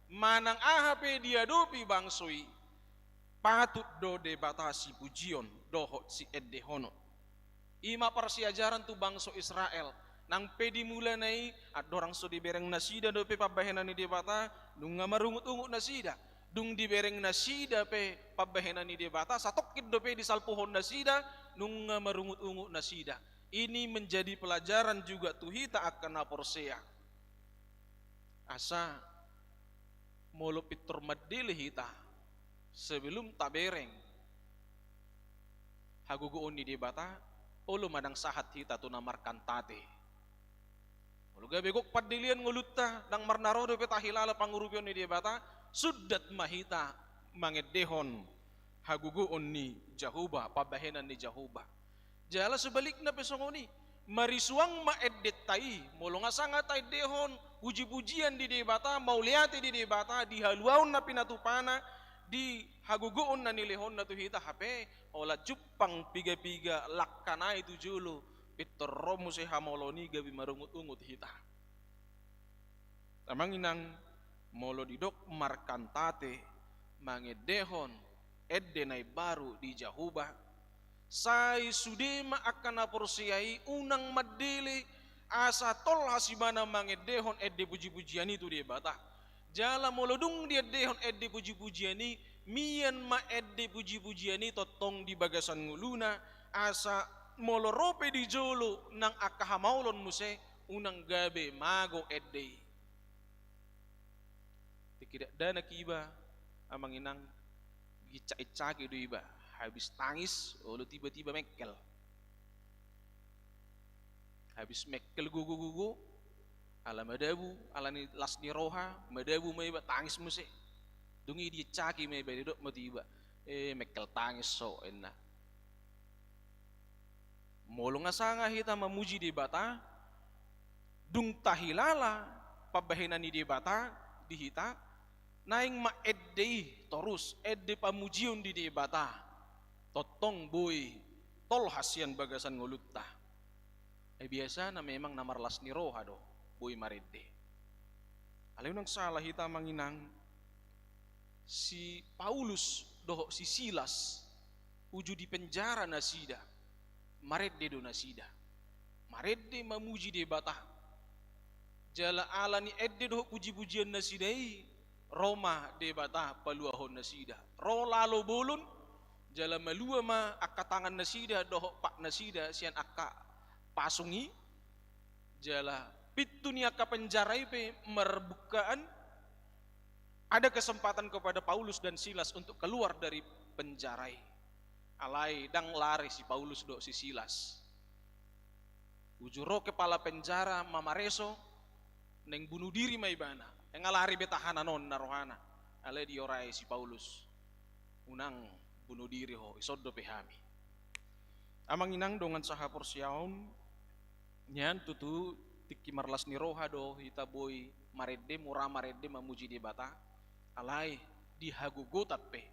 manang aha pe diadopi bangso i, patut do Debata sipujion dohot siendehonon. I ma parsiajaran tu bangso Israel. Nang pe di mulana i, andorang so dibereng nasida dope pambahenan ni Debata, nunga marungut-ungut nasida. Dung dibereng nasida pe pambahenan ni Debata, satongkin dope disalpuhon nasida, nunga marungut-ungut nasida. Ini menjadi pelajaran juga tu hita angka na porsea. Asa molo pintor mandele hita, sebelum tabereng hagogoon ni Debata, olo ma ndang sahat hita tu na markantate. Molo gabe gok pandelean ngolunta, ndang marnaro dope tahilala pangurupion ni Debata, sundat ma hita mangendehon hagogoon ni Jahowa, pambahenan ni Jahowa. Jala sebalikna pe songon i, marisuang ma endenta i, molo nga sanga taendehon puji-pujian di Debata, mauliate di Debata, di haluaon na pinatupana, di hagogoon na nilehonna tu hita, hape holan jumpang piga-piga langka nai tu jolo, pintor ro muse hamaolon i gabe marungut-ungut hita. Amang inang, molo didok markantate mangendehon ende na imbaru di Jahowa, sai sude ma angka na porsea i unang mandele asa tolhas ibana mangendehon ende puji-pujian i tu Debata. Jala molo dung diendehon ende puji-pujian i, mian ma ende puji-pujian i tongtong di bagasan ngoluna, asa molo ro pe di jolo nang angka hamaolon muse, unang gabe mago ende i. Tingki dakdanak iba, amang inang, gincak-incaki do iba, habis tangis, olo tiba-tiba mengkel. Habis mengkel gogo-gogo, ala madabu, ala ni las ni roha, madabu ma iba, tangis muse. Dung i diincaki ma iba, didok ma tu iba, "Eh, mengkel tangis ho," ninna. Molo nga sanga hita mamuji Debata, dung tahilala pambahenan ni Debata di hita, naeng ma ende i torus, ende pamujion di Debata, tongtong boi tolhas sian bagasan ngolunta. Ai biasana memang na marlas ni roha do boi marende. Alai unang sala hita, amang inang, si Paulus dohot si Silas, uju di penjara nasida, marende do nasida. Marende mamuji Debata. Jala ala ni ende dohot puji-pujian nasida i, ro ma Debata paluahon nasida. Ro lalo bolon, jala malua ma angka tangan nasida dohot pat nasida sian angka pasung i. Jala pintu ni angka penjara i pe marbukkaan, ada kesempatan kepada Paulus dan Silas untuk keluar dari penjara i. Alai ndang lari si Paulus dohot si Silas. Uju ro kepala penjara mamareso, naeng bunuh diri ma ibana. Nga lari be tahanan on na rohana. Alai diorai si Paulus, "Unang bunuh diri ho, dison dope hami." Amang inang dongan sahaporseaon, nian tutu tingki marlas ni roha do hita boi marende, mura marende mamuji Debata. Alai di hagogotan pe,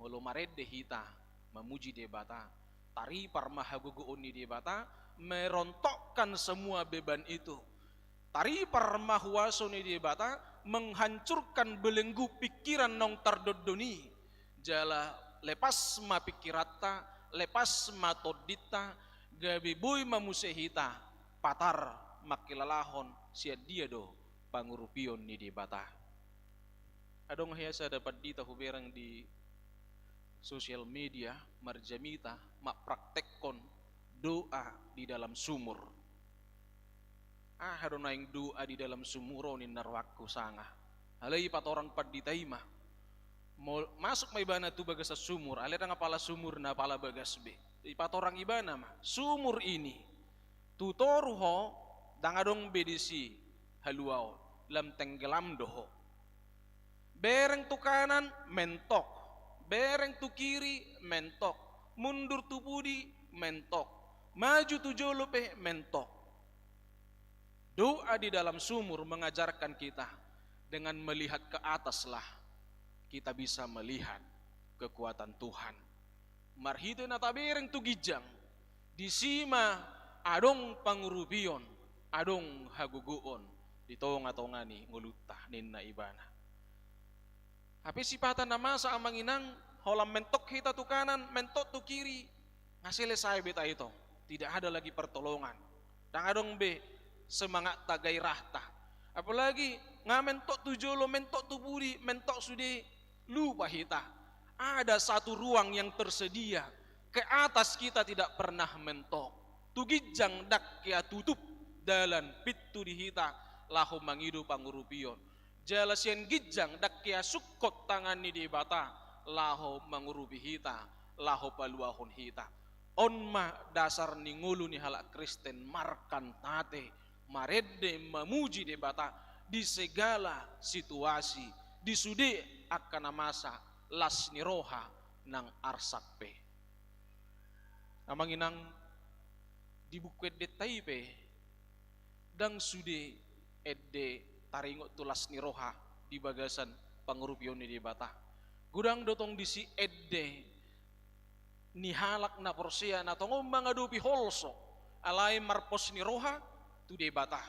molo marende hita mamuji Debata, taripar ma hagogoon ni Debata merontokkan semua beban itu. Taripar ma huaso ni Debata menghancurkan belenggu pikiran naung tardondon i. Jala lepas ma pikiranta, lepas ma tondinta, gabe boi ma muse hita patar mangkilalahon sian dia do pangurupion ni Debata. Adong hea sada pandita hubereng di sosial media marjamita mempraktekkon doa di dalam sumur. Aha do naeng doa di dalam sumur on, ninna rohangku sanga. Alai ipatorang pandita i ma. Mol-, masuk ma ibana tu bagasan sumur, alai ndang apala sumur na apala bagas be. Ipatorang ibana ma, sumur ini, tu toru ho, ndang adong be disi haluaon, lam tenggelam do ho. Bereng tu kanan, mentok. Bereng tu kiri, mentok. Mundur tu pudi, mentok. Maju tu jolo pe, mentok. Doa di dalam sumur mengajarkan kita, dengan melihat ke ataslah kita bisa melihat kekuatan Tuhan. Marhite na tabereng tu ginjang, Disi ma adong pangurupion, adong hagogoon di tonga-tonga ni ngolunta, ninna ibana. Hape sipata na masa, amang inang, holan mentok hita tu kanan, mentok tu kiri, nga selesai be hita i tong. Tidak ada lagi pertolongan. Ndang adong be semangatta, gairahta. Apalagi nga mentok tu jolo, mentok tu pudi, mentok sude, lupa hita. Ada satu ruang yang tersedia. Ke atas kita tidak pernah mentok. Tu ginjang ndang hea tutup dalan, pintu di hita laho mangido pangurupion. Jala sian ginjang ndang hea sungkot tangan ni Debata laho mangurupi hita, laho paluahon hita. On ma dasar ni ngolu ni halak Kristen, markantate, marende, mamuji Debata di segala situasi, di sude angka na masa, las ni roha nang arsak pe. Amang inang, di buku endenta i pe, ndang sude ende taringot tu las ni roha di bagasan pangurupion ni Debata. Godang do tong disi ende ni halak na porsea na tongon mangadopi holso, alai marpos ni roha tu Debata.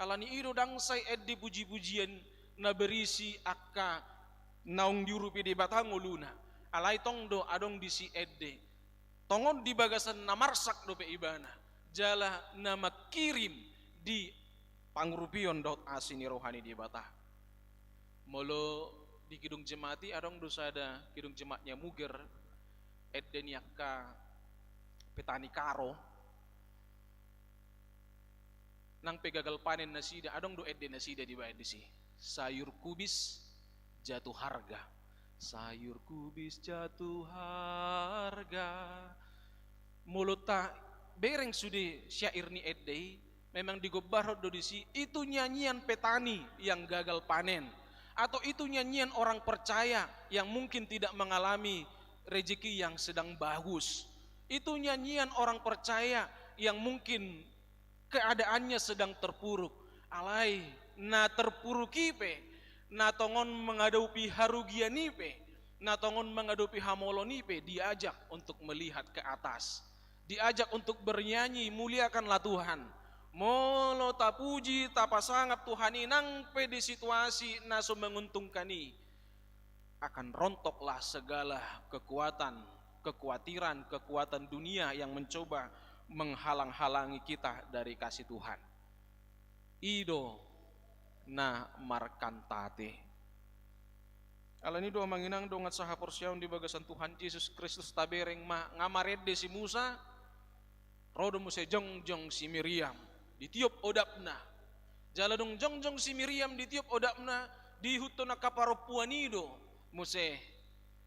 Ala ni i do ndang sai ende puji-pujian na berisi angka naung diurupi Debata ngoluna. Alai tong do adong disi ende tongon di bagasan na marsak dope ibana, jala na mangkirim di pangurupion dohot asi ni roha ni Debata. Molo di Kidung Jemaat i, adong do sada Kidung Jemaat ni Muger, ende ni angka petani Karo, nang pe gagal panen nasida, adong do ende nasida dibaen disi. Sayur kubis jatuh harga. Sayur kubis jatuh harga. Molo tabereng sude syair ni ende i, memang digombarhon do disi, itu nyanyian petani yang gagal panen, atau itu nyanyian orang percaya yang mungkin tidak mengalami rezeki yang sedang bagus. Itu nyanyian orang percaya yang mungkin keadaannya sedang terpuruk. Alai na terpuruk i pe, na tongon mangadopi harugian i pe, na tongon mangadopi hamolon i pe diajak untuk melihat ke atas. Diajak untuk bernyanyi, muliakanlah Tuhan. Molo tapuji, tapasangap Tuhan i nang pe di situasi na so menguntungkan i, akan rontoklah segala kekuatan, kekhawatiran, kekuatan dunia yang mencoba menghalang-halangi kita dari kasih Tuhan. I do na markantate. Ala ni i do, amang inang, dongan sahaporseaon di bagasan Tuhan Jesus Kristus, tabereng ma, nga marende si Musa, ro do muse jongjong si Miriam, ditiop odapna. Jala dung jongjong si Miriam, ditiop odapna, diihuthon angka parompuan i do muse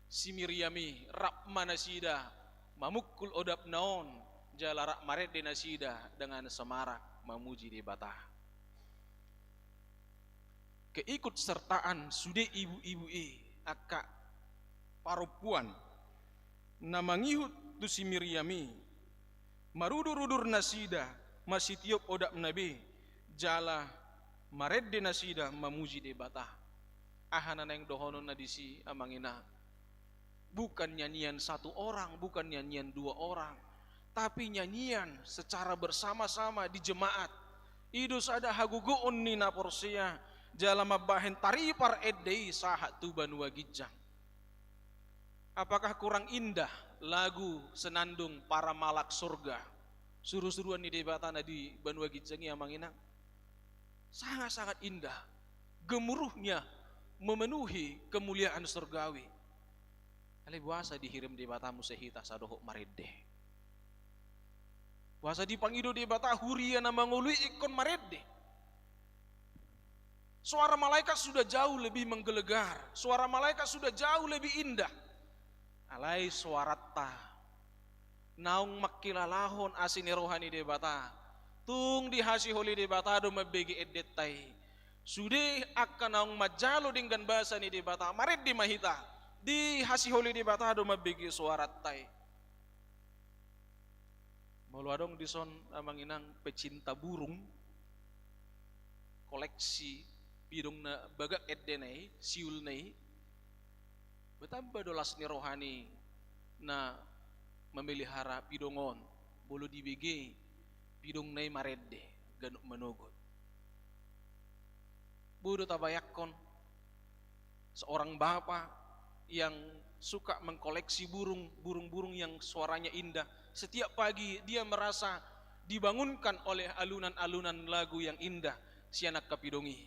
si Miriam i, rap ma nasida mamungkul odapna on, jala rap marende nasida dengan semarak mamuji Debata. Keikutsertaan sude ibu-ibu i, angka parompuan na mangihut tu si Miriam i, marudur-udur nasida, masitiop odapna be, jala marende nasida mamuji Debata. Aha na naeng dohononna disi, amang inang? Bukan nyanyian satu orang, bukan nyanyian dua orang, tapi nyanyian secara bersama-sama di jemaat. I do sada hagogoon ni na porsea, jala mambahen taripar ende i sahat tu banua ginjang. Apakah kurang indah lagu Senandung Para Malak Sorga, suru-suruan ni Debata na di banua ginjang i, amang inang? Sangat-sangat indah, gemuruhnya memenuhi kemuliaan surgawi. Alai boasa dihirim Debata muse hita sadohot marende? Boasa dipangido Debata huria na mangolu i ingkon marende? Suara malaikat sudah jauh lebih menggelegar, suara malaikat sudah jauh lebih indah. Alai suaranta naung mangkilalahon asi ni roha ni Debata, tung dihasiholi Debata do mambege endenta i. Sude angka naung manjalo denggan basa ni Debata, marende ma hita, dihasiholi Debata do mambege suaranta i. Molo adong dison, amang inang, pecinta burung, koleksi pidong na bagak endena i, siulna i, betamba do las ni roha ni na memelihara pidong on. Molo dibege pidongna i marende, ganup manogot. Boi do tabayangkon seorang bapa yang suka mengkoleksi burung, burung-burung yang suaranya indah. Setiap pagi dia merasa dibangunkan oleh alunan-alunan lagu yang indah sian angka pidong i.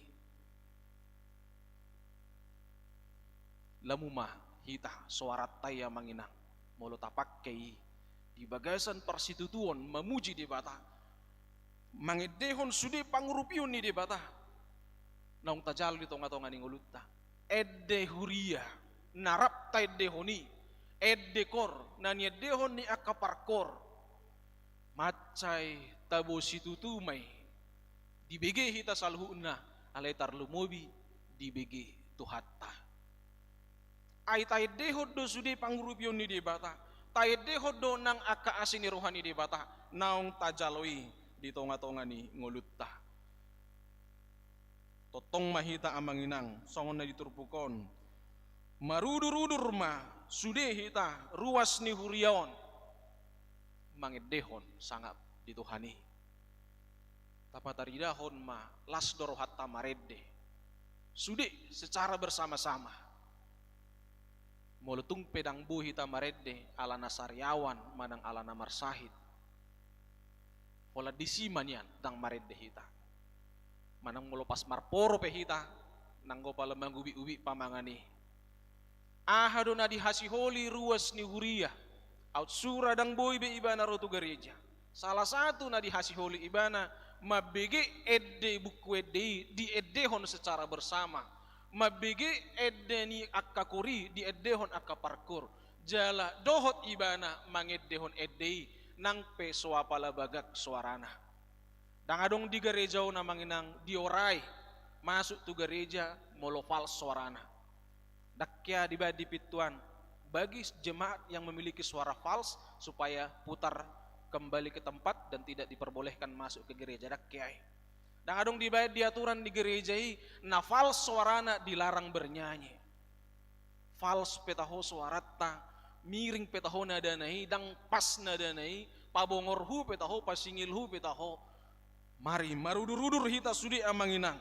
Lamu ma hita soaranta i, amang inang, molo tapangke i di bagasan parsitutuon mamuji Debata, mangendehon sude pangurupion ni Debata naung tajalo di tonga-tonga ni ngolunta. Ende huria na rap taendehon i, ende koor na niendehon ni angka parkoor, mansai tabo situtu ma i. Dibege hita saluhutna, alai tarlumobi dibege Tuhanta. Ai taendehon do sude pangurupion ni Debata, taendehon do nang angka asi ni roha ni Debata naung tajalo i di tonga-tonga ni ngolunta. Tongtong ma hita, amang inang, songon na di turpuk on, marudur-udur ma sude hita ruas ni huria on mangendehon sangap di Tuhan i. Tapataridahon ma las do rohanta marende sude secara bersama-sama. Molo tung pe ndang boi hita marende ala na sariawan manang ala na marsahit, holan disi ma nian ndang marende hita. Manang molo pas marporo pe hita, nanggo pala mangubik-ubik pamangan i. Aha do na dihasiholi ruas ni huria? Aut sura ndang boi be ibana ro tu gareja. Salah satu na dihasiholi ibana, mambege ende, buku ende i diendehon secara bersama. Mambege ende ni angka koor i diendehon angka parkoor. Jala dohot ibana mangendehon ende i nang pe so apala bagak suarana. Ndang adong di gareja on, amang inang, diorai masuk tu gareja molo fals suarana. Ndang hea dibaen di pintuan bagi jemaat yang memiliki suara fals supaya putar kembali ke tempat dan tidak diperbolehkan masuk ke gereja, ndang hea i. Ndang adong dibaen di aturan di gereja i na fals suarana dilarang bernyanyi. Fals pe taho suaranta, miring pe taho nadana i, ndang pas nadana i, pabongorhu pe taho, pasingilhu pe taho. Mari marudur-udur hita sude, amang inang,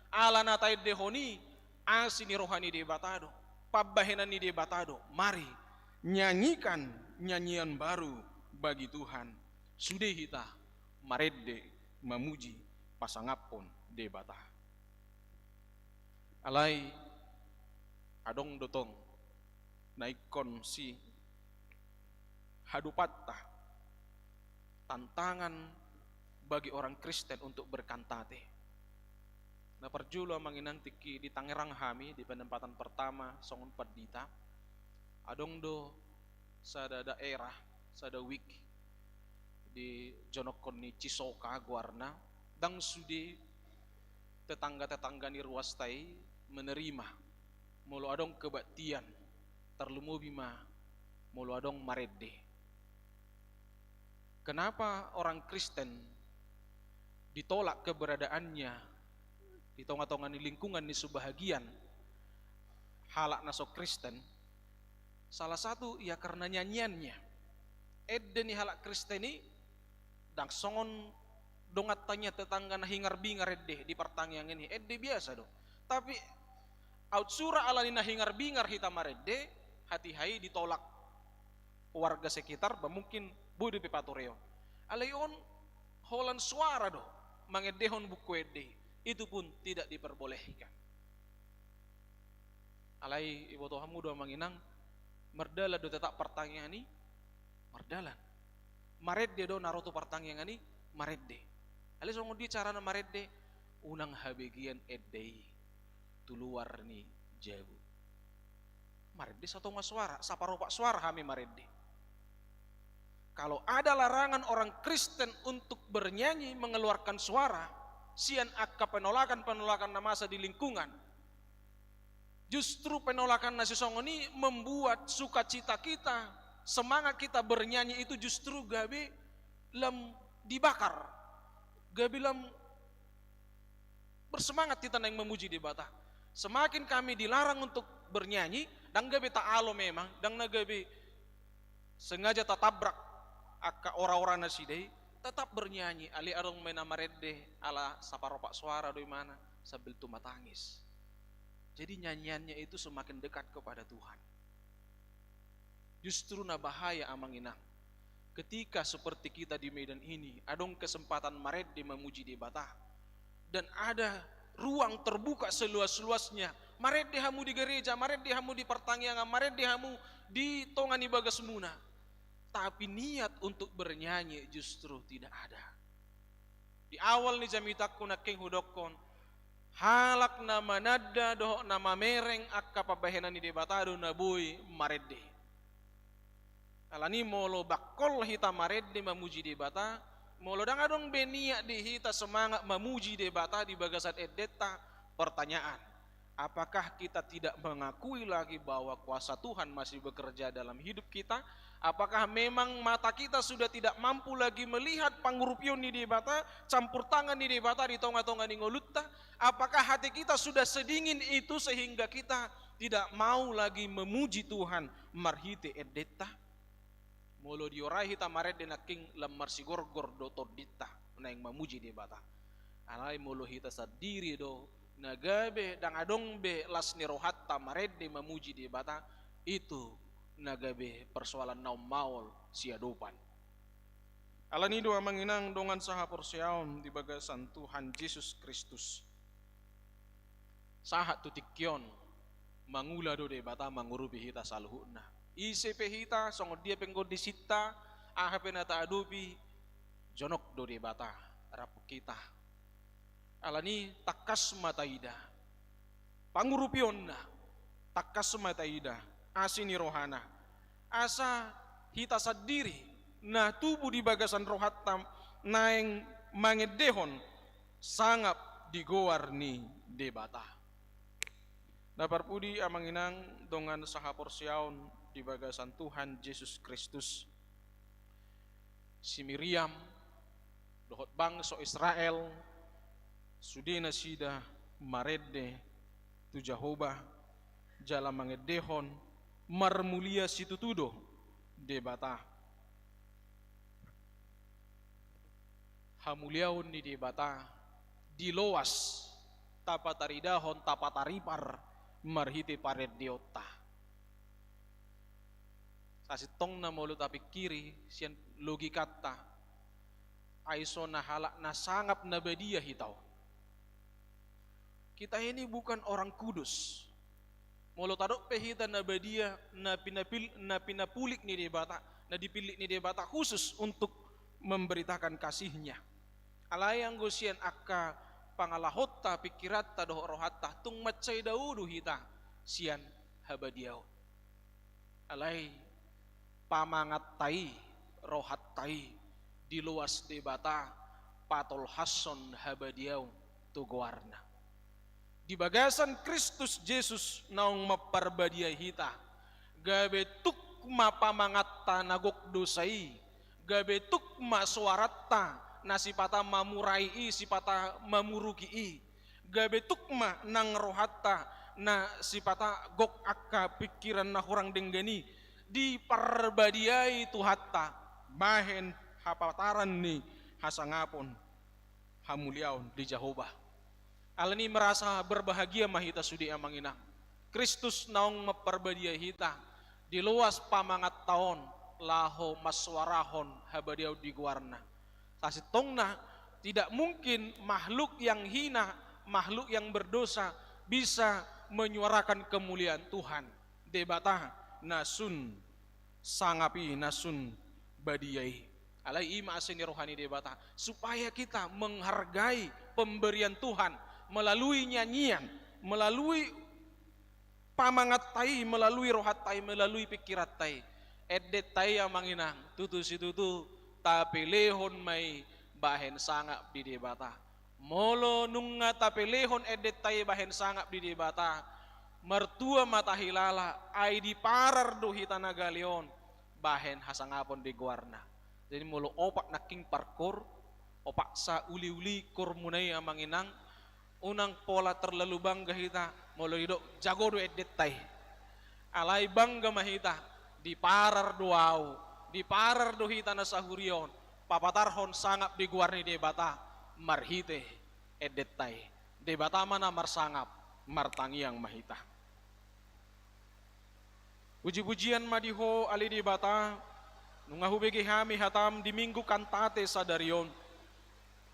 ala na taendehon i asi ni roha ni Debata do, pambahenan ni Debata do. Mari nyanyikan nyanyian baru bagi Tuhan. Sude hita marende mamuji pasangaphon Debata. Alai adong do tong na ingkon sihadopanta, tantangan bagi orang Kristen untuk berkantate. Na parjolo, amang inang, tingki di Tangerang hami di penempatan pertama songon pandita, adong do sada daerah, sada wijk di jonongkon ni Cisoka goarna, ndang sude tetangga-tetangga ni ruasta i menerima molo adong kebaktian, tarlumobi ma molo adong marende. Kenapa orang Kristen ditolak keberadaannya di tonga-tonga ni lingkungan ni sebahagian halak na so Kristen? Salah satu ya karena nyanyiannya. Ende ni halak Kristen i ndang songon donganta nian tetangga na hingar-bingar ende di partangiangan i, ende biasa do. Tapi aut sura ala ni na hingar-bingar hita marende, hatiha i ditolak warga sekitar, ba mungkin boi dope patureon. Alai on holan suara do mangendehon buku ende i, itu pun tidak diperbolehkan. Alai iboto hamu do, amang inang, mardalan do tetap partangiangan i? Mardalan. Marende do na ro tu partangiangan i? Marende. Alai songon dia carana marende? Unang habegean ende i tu luar ni jabu. Marende satonga suara, saparopat suara hami marende. Kalau ada larangan orang Kristen untuk bernyanyi, mengeluarkan suara sian angka penolakan-penolakan na masa di lingkungan, justru penolakan na sisongon i membuat sukacita kita, semangat kita bernyanyi itu justru gabe lam dibakar, gabe lam bersemangat hita naeng mamuji Debata. Semakin kami dilarang untuk bernyanyi, ndang gabe taalo memang, ndang na gabe sengaja tatabrak angka ora-ora nasida i, tetap bernyanyi, alai adong ma i na marende ala saparopak soara do imana, sambil tumatangis. Jadi nyanyiannya itu semakin dekat kepada Tuhan. Justru na bahaya, amang inang, ketika seperti kita di Medan ini, adong kesempatan marende mamuji Debata, dan ada ruang terbuka seluas-luasnya, marende hamu di gereja, marende hamu di partangiangan, marende hamu di tonga ni bagasmuna, tapi niat untuk bernyanyi justru tidak ada. Di awal ni jamitangku nangkin hudokkon, halak na mananda dohot na mamereng angka pambahenan ni Debata do na boi marende. Alani molo bangkol hita marende mamuji Debata, molo ndang adong be niat di hita semangat mamuji Debata di bagasan endenta, pertanyaan, apakah kita tidak mengakui lagi bahwa kuasa Tuhan masih bekerja dalam hidup kita? Apakah memang mata kita sudah tidak mampu lagi melihat pangurupion ni Debata, campur tangan ni Debata di tonga-tonga ni ngolunta? Apakah hati kita sudah sedingin itu sehingga kita tidak mau lagi memuji Tuhan marhite endenta? Molo diorai hita marende nangkin lam marsigorgor do tondinta naeng mamuji Debata. Alai molo hita sandiri do na gabe ndang adong be las ni rohanta marende mamuji Debata, itu na gabe persoalan naung maol siadopan. Alani do, amang inang, dongan sahaporseaon di bagasan Tuhan Jesus Kristus, sahat tu tingki on mangula do Debata mangurupi hita saluhutna. Ise pe hita, songon dia pe anggo disinta, aha pe na taadopi, jonok do Debata rap hita. Alani tangkas ma taida pangurupionna, tangkas ma taida asi ni rohana, asa hita sandiri na tubu di bagasan rohanta naeng mangendehon sangap di goar ni Debata. Na parpudi, amang inang, dongan sahaporseaon di bagasan Tuhan Jesus Kristus, si Miriam dohot bangso Israel, sude nasida marende tu Jahowa jala mangendehon marmulia situtu do Debata. Hamuliaon ni Debata diloas, tapataridahon, tapataripar marhite parendeonta. Sasintongna molo tapingkiri sian logikanta, ai so na halak na sangap na badia hita on. Kita ini bukan orang kudus. Molo tadok pe hita na badia, na pinapil-, na pinapulik ni Debata, na dipillit ni Debata khusus untuk memberitakan kasih-Nya. Alai anggo sian angka pangalahonta, pingkiranta dohot rohanta, tung mansai dao do hita sian habadiaon. Alai pamanganta i, rohanta i, diloas Debata patolhashon habadiaon tu goarna. Di bagasan Kristus Jesus naung mamparbadia hita, gabe tuk ma pamanganta na gok dosa i, gabe tuk ma soaranta na sipata mamurai i, sipata mamuruki i, gabe tuk ma nang rohanta na sipata gok angka pingkiran na hurang denggan i, diparbadiai Tuhanta bahen hapataran ni hasangapon, hamuliaon di Jahowa. Alani merasa berbahagia ma hita sude, amang inang. Kristus naung mamparbadia hita, diloas pamanganta on laho mansoarahon habadiaon di goarna. Sasintongna, tidak mungkin makhluk yang hina, makhluk yang berdosa bisa menyuarakan kemuliaan Tuhan. Debata na sun sangap i, na sun badia i. Alai i ma asi ni roha ni Debata, supaya kita menghargai pemberian Tuhan melalui nyanyian, melalui pamanganta i, melalui rohanta i, melalui pingkiranta i. Endenta i, amang inang, tutu situtu tapelehon ma i bahen sangap di Debata. Molo nunga tapelehon endenta i bahen sangap di Debata, martua ma tahilala, ai diparar do hita na gale on bahen hasangapon di goarna. Jadi molo opat nangkin parkoor, opat sa uli-uli koormuna i, amang inang, unang pola terlalu bangga hita molo didok jago do endenta i. Alai bangga ma hita, diparar do au Diparar do hita na sahuria on, papatarhon sangap di goar ni Debata marhite endenta i. Debata ma na marsangap, martangiang ma hita. Puji-pujian ma di Ho ale Debata, nunga hubege hami hatam di Minggu Kantate sadari on.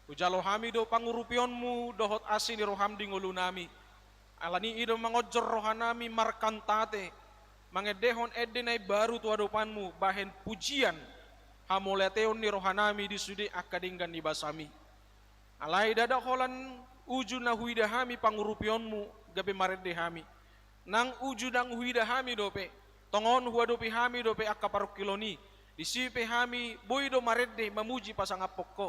Hujalo hami do pangurupionmu dohot asi ni roham di ngolunami. Alani i do mangonjor rohanami markantate, mangendehon ende na imbaru tu adopanmu bahen pujian, hamauliateon ni rohanami di sude angka denggan ni basami. Alai ndada holan uju na huida hami pangurupionmu gabe marende hami. Nang uju nang huida hami dope, tongon huadopi hami dope angka parungkilon i, disi pe hami boi do marende mamuji pasangaphon Ho.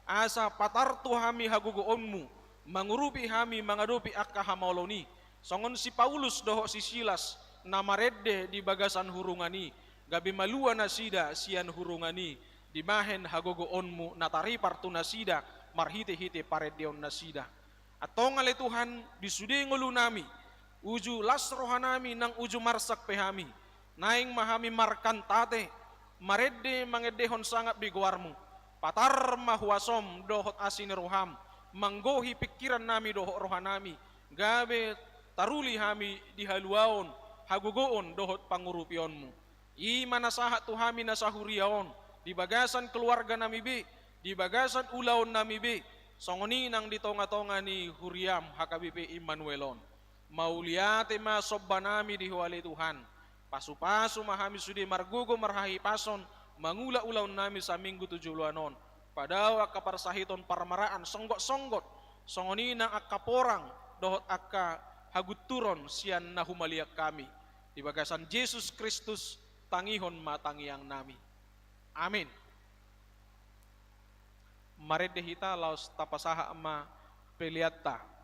Asa patar tu hami hagogoonmu, mangurupi hami mangadopi angka hamaolon i, songon si Paulus dohot si Silas, na marende di bagasan hurungan i, gabe malua nasida sian hurungan i, dibahen hagogoonmu na taripar tu nasida marhite-hite parendeon nasida. Antong ale Tuhan, di sude ngolunami, uju las rohanami nang uju marsak pe hami, naeng ma hami markantate, marende mangendehon sangap di goarmu. Patar ma huasom dohot asi ni roham, manggohi pingkirannami dohot rohanami, gabe taruli hami di haluaon, hagogoon dohot pangurupionmu. I ma na sahat tu hami na sahuria on, di bagasan keluarganami be, di bagasan ulaonnami be, songon i nang di tonga-tonga ni huriam H K B P Immanuel on. Mauliate ma sombanami di Ho ale Tuhan. Pasu-pasu ma hami sude margogo marhahipason, mangula ulaonnami saminggu tu joloan on. Padao angka parsahiton parmaraan songgot-songgot, songon i nang angka porang, dohot angka hagunturon sian na humaliang hami. Di bagasan Jesus Kristus, tangihon ma tangiangnami. Amin. Marende hita laos tapasahat ma peleanta.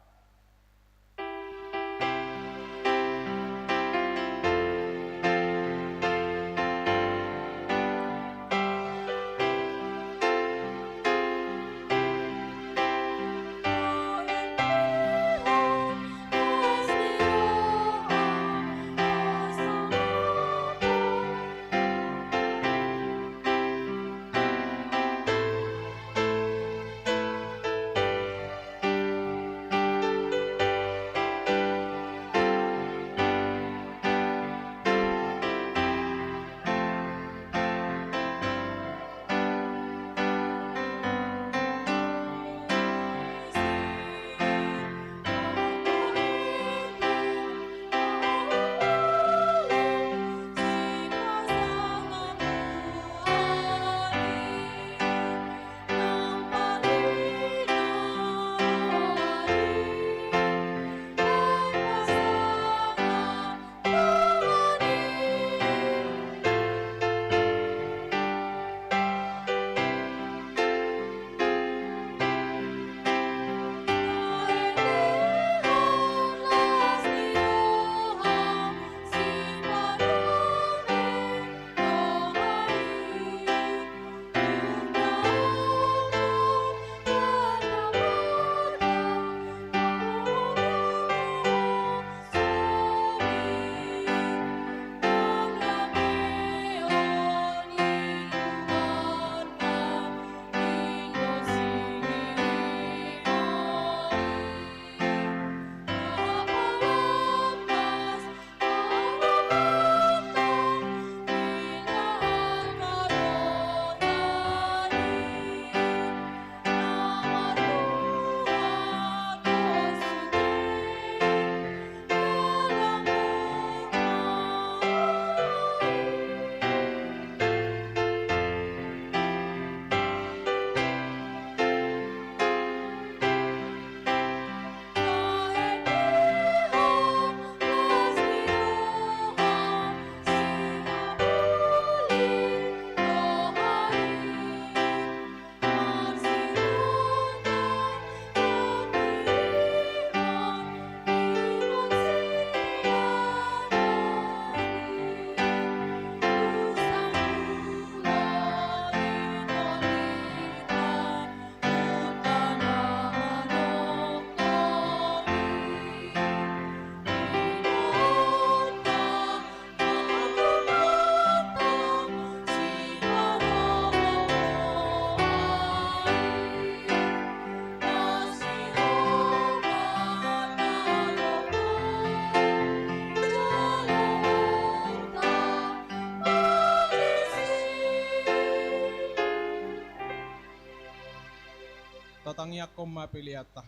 Tatangiangkon ma peleanta.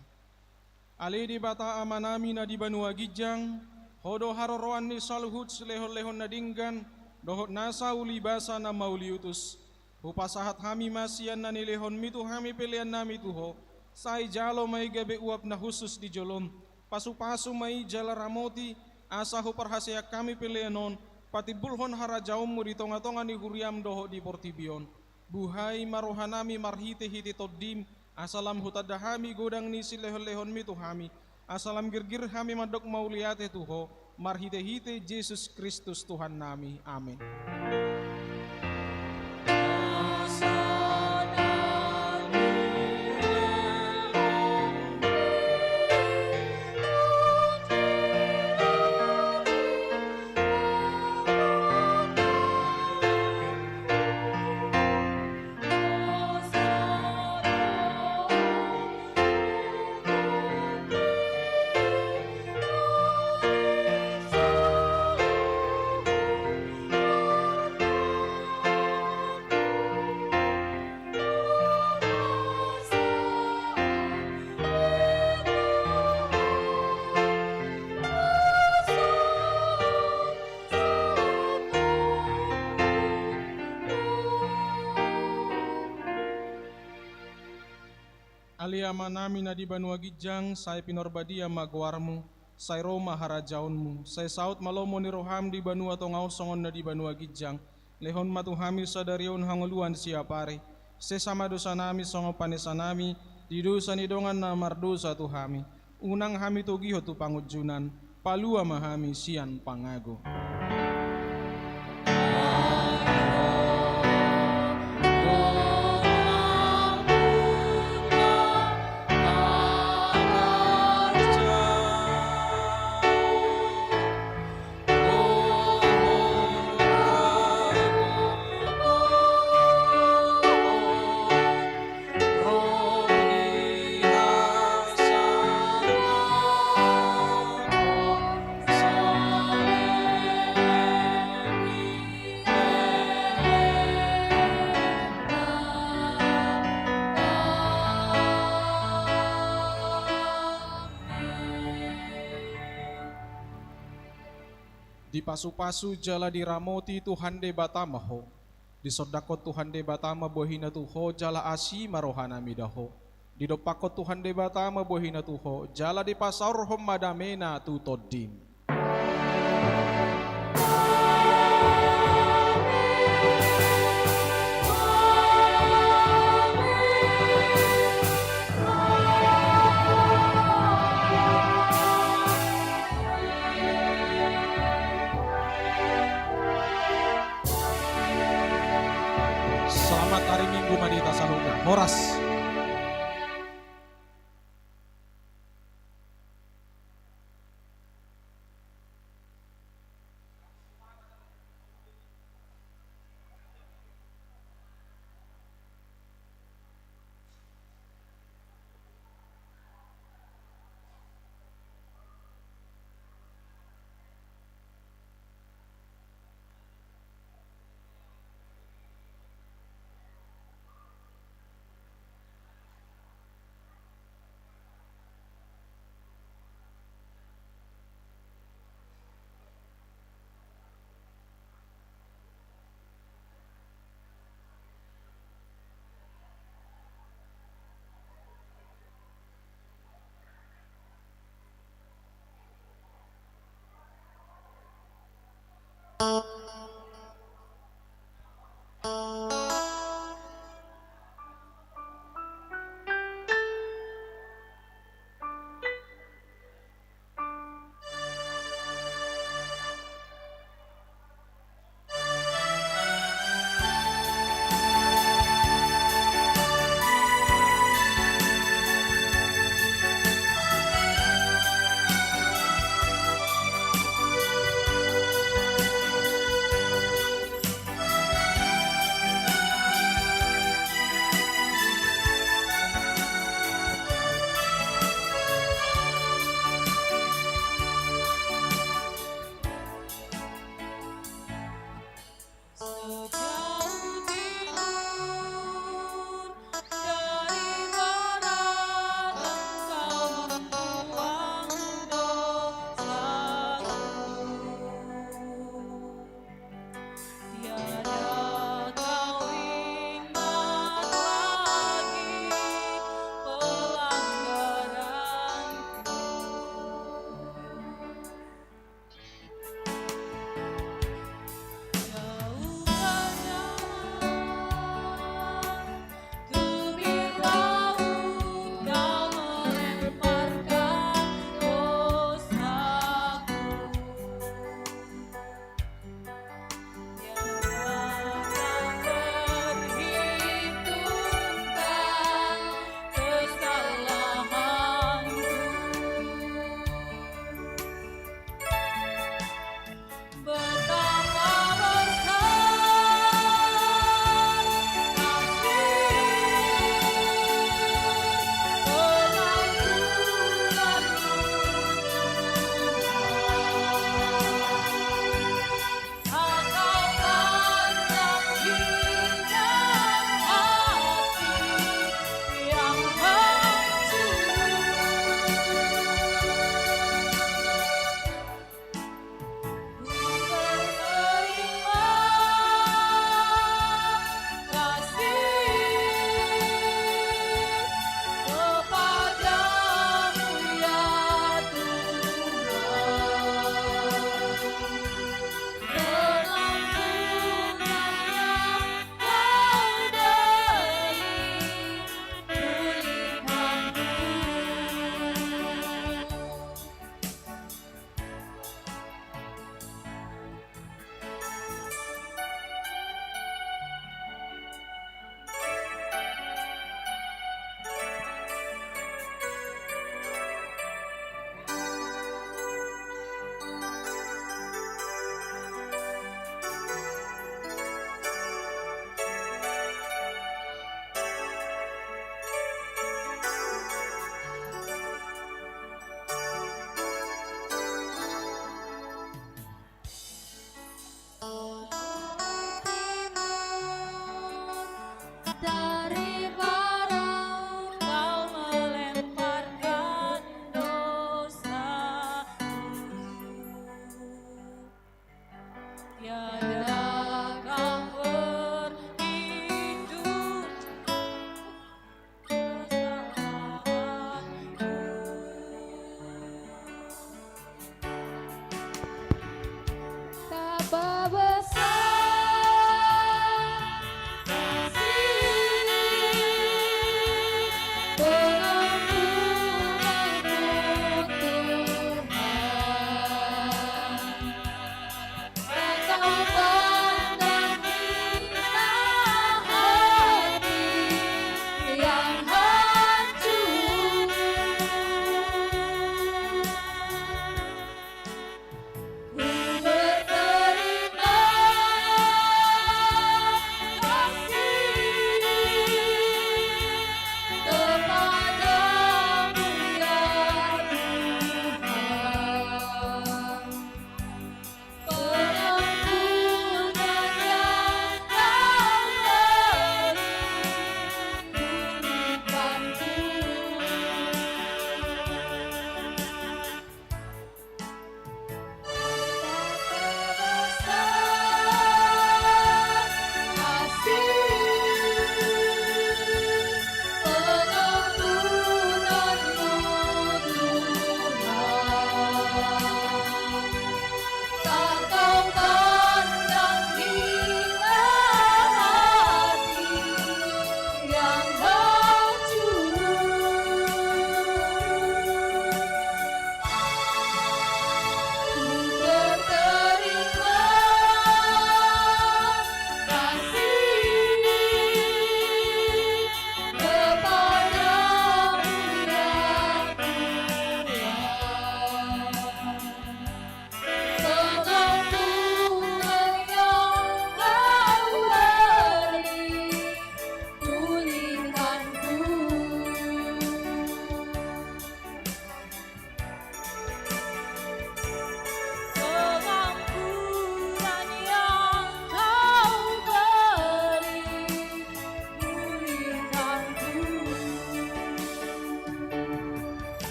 Ale Debata Amanami na di banua ginjang, Ho do haroroan ni saluhut silehonlehon na denggan dohot nasa ulibasa na mauliutus. Hupasahat hami ma sian na nilehonMi tu hami peleannami tu Ho, sai jalo ma i gabe uap na hushus di jolom. Pasupasu ma i jala ramoti, asa huparhaseang hami pelean on patimbulhon harajaonMu di tongatonga ni huriaM dohot di portibi on. Buhai ma rohanami marhitehite TondiM, asa lam hutanda hami godang ni silehonlehonMi tu hami, asa lam girgir hami mandok mauliate tu Ho, marhitehite Jesus Kristus Tuhannami. Amen. Ale Amanami na di banua ginjang, sai pinarbadia ma goarMu, sai ro ma harajaonMu, sai saut ma lomo ni rohaM di banua tonga on songon na di banua ginjang. Lehon ma tu hami sadari on hangoluan siapari, sesa ma dosanami songon panesanami di dosa ni dongan na mardosa tu hami. Unang hami togihon tu pangunjunan, palua ma hami sian pangago. Dipasupasu jala diramoti Tuhan Debata ma ho. Disondangkon Tuhan Debata ma bohina tu ho jala asi ma rohana mida ho. Didompakkon Tuhan Debata ma bohina tu ho jala dipasaorhon ma damena tu tondim.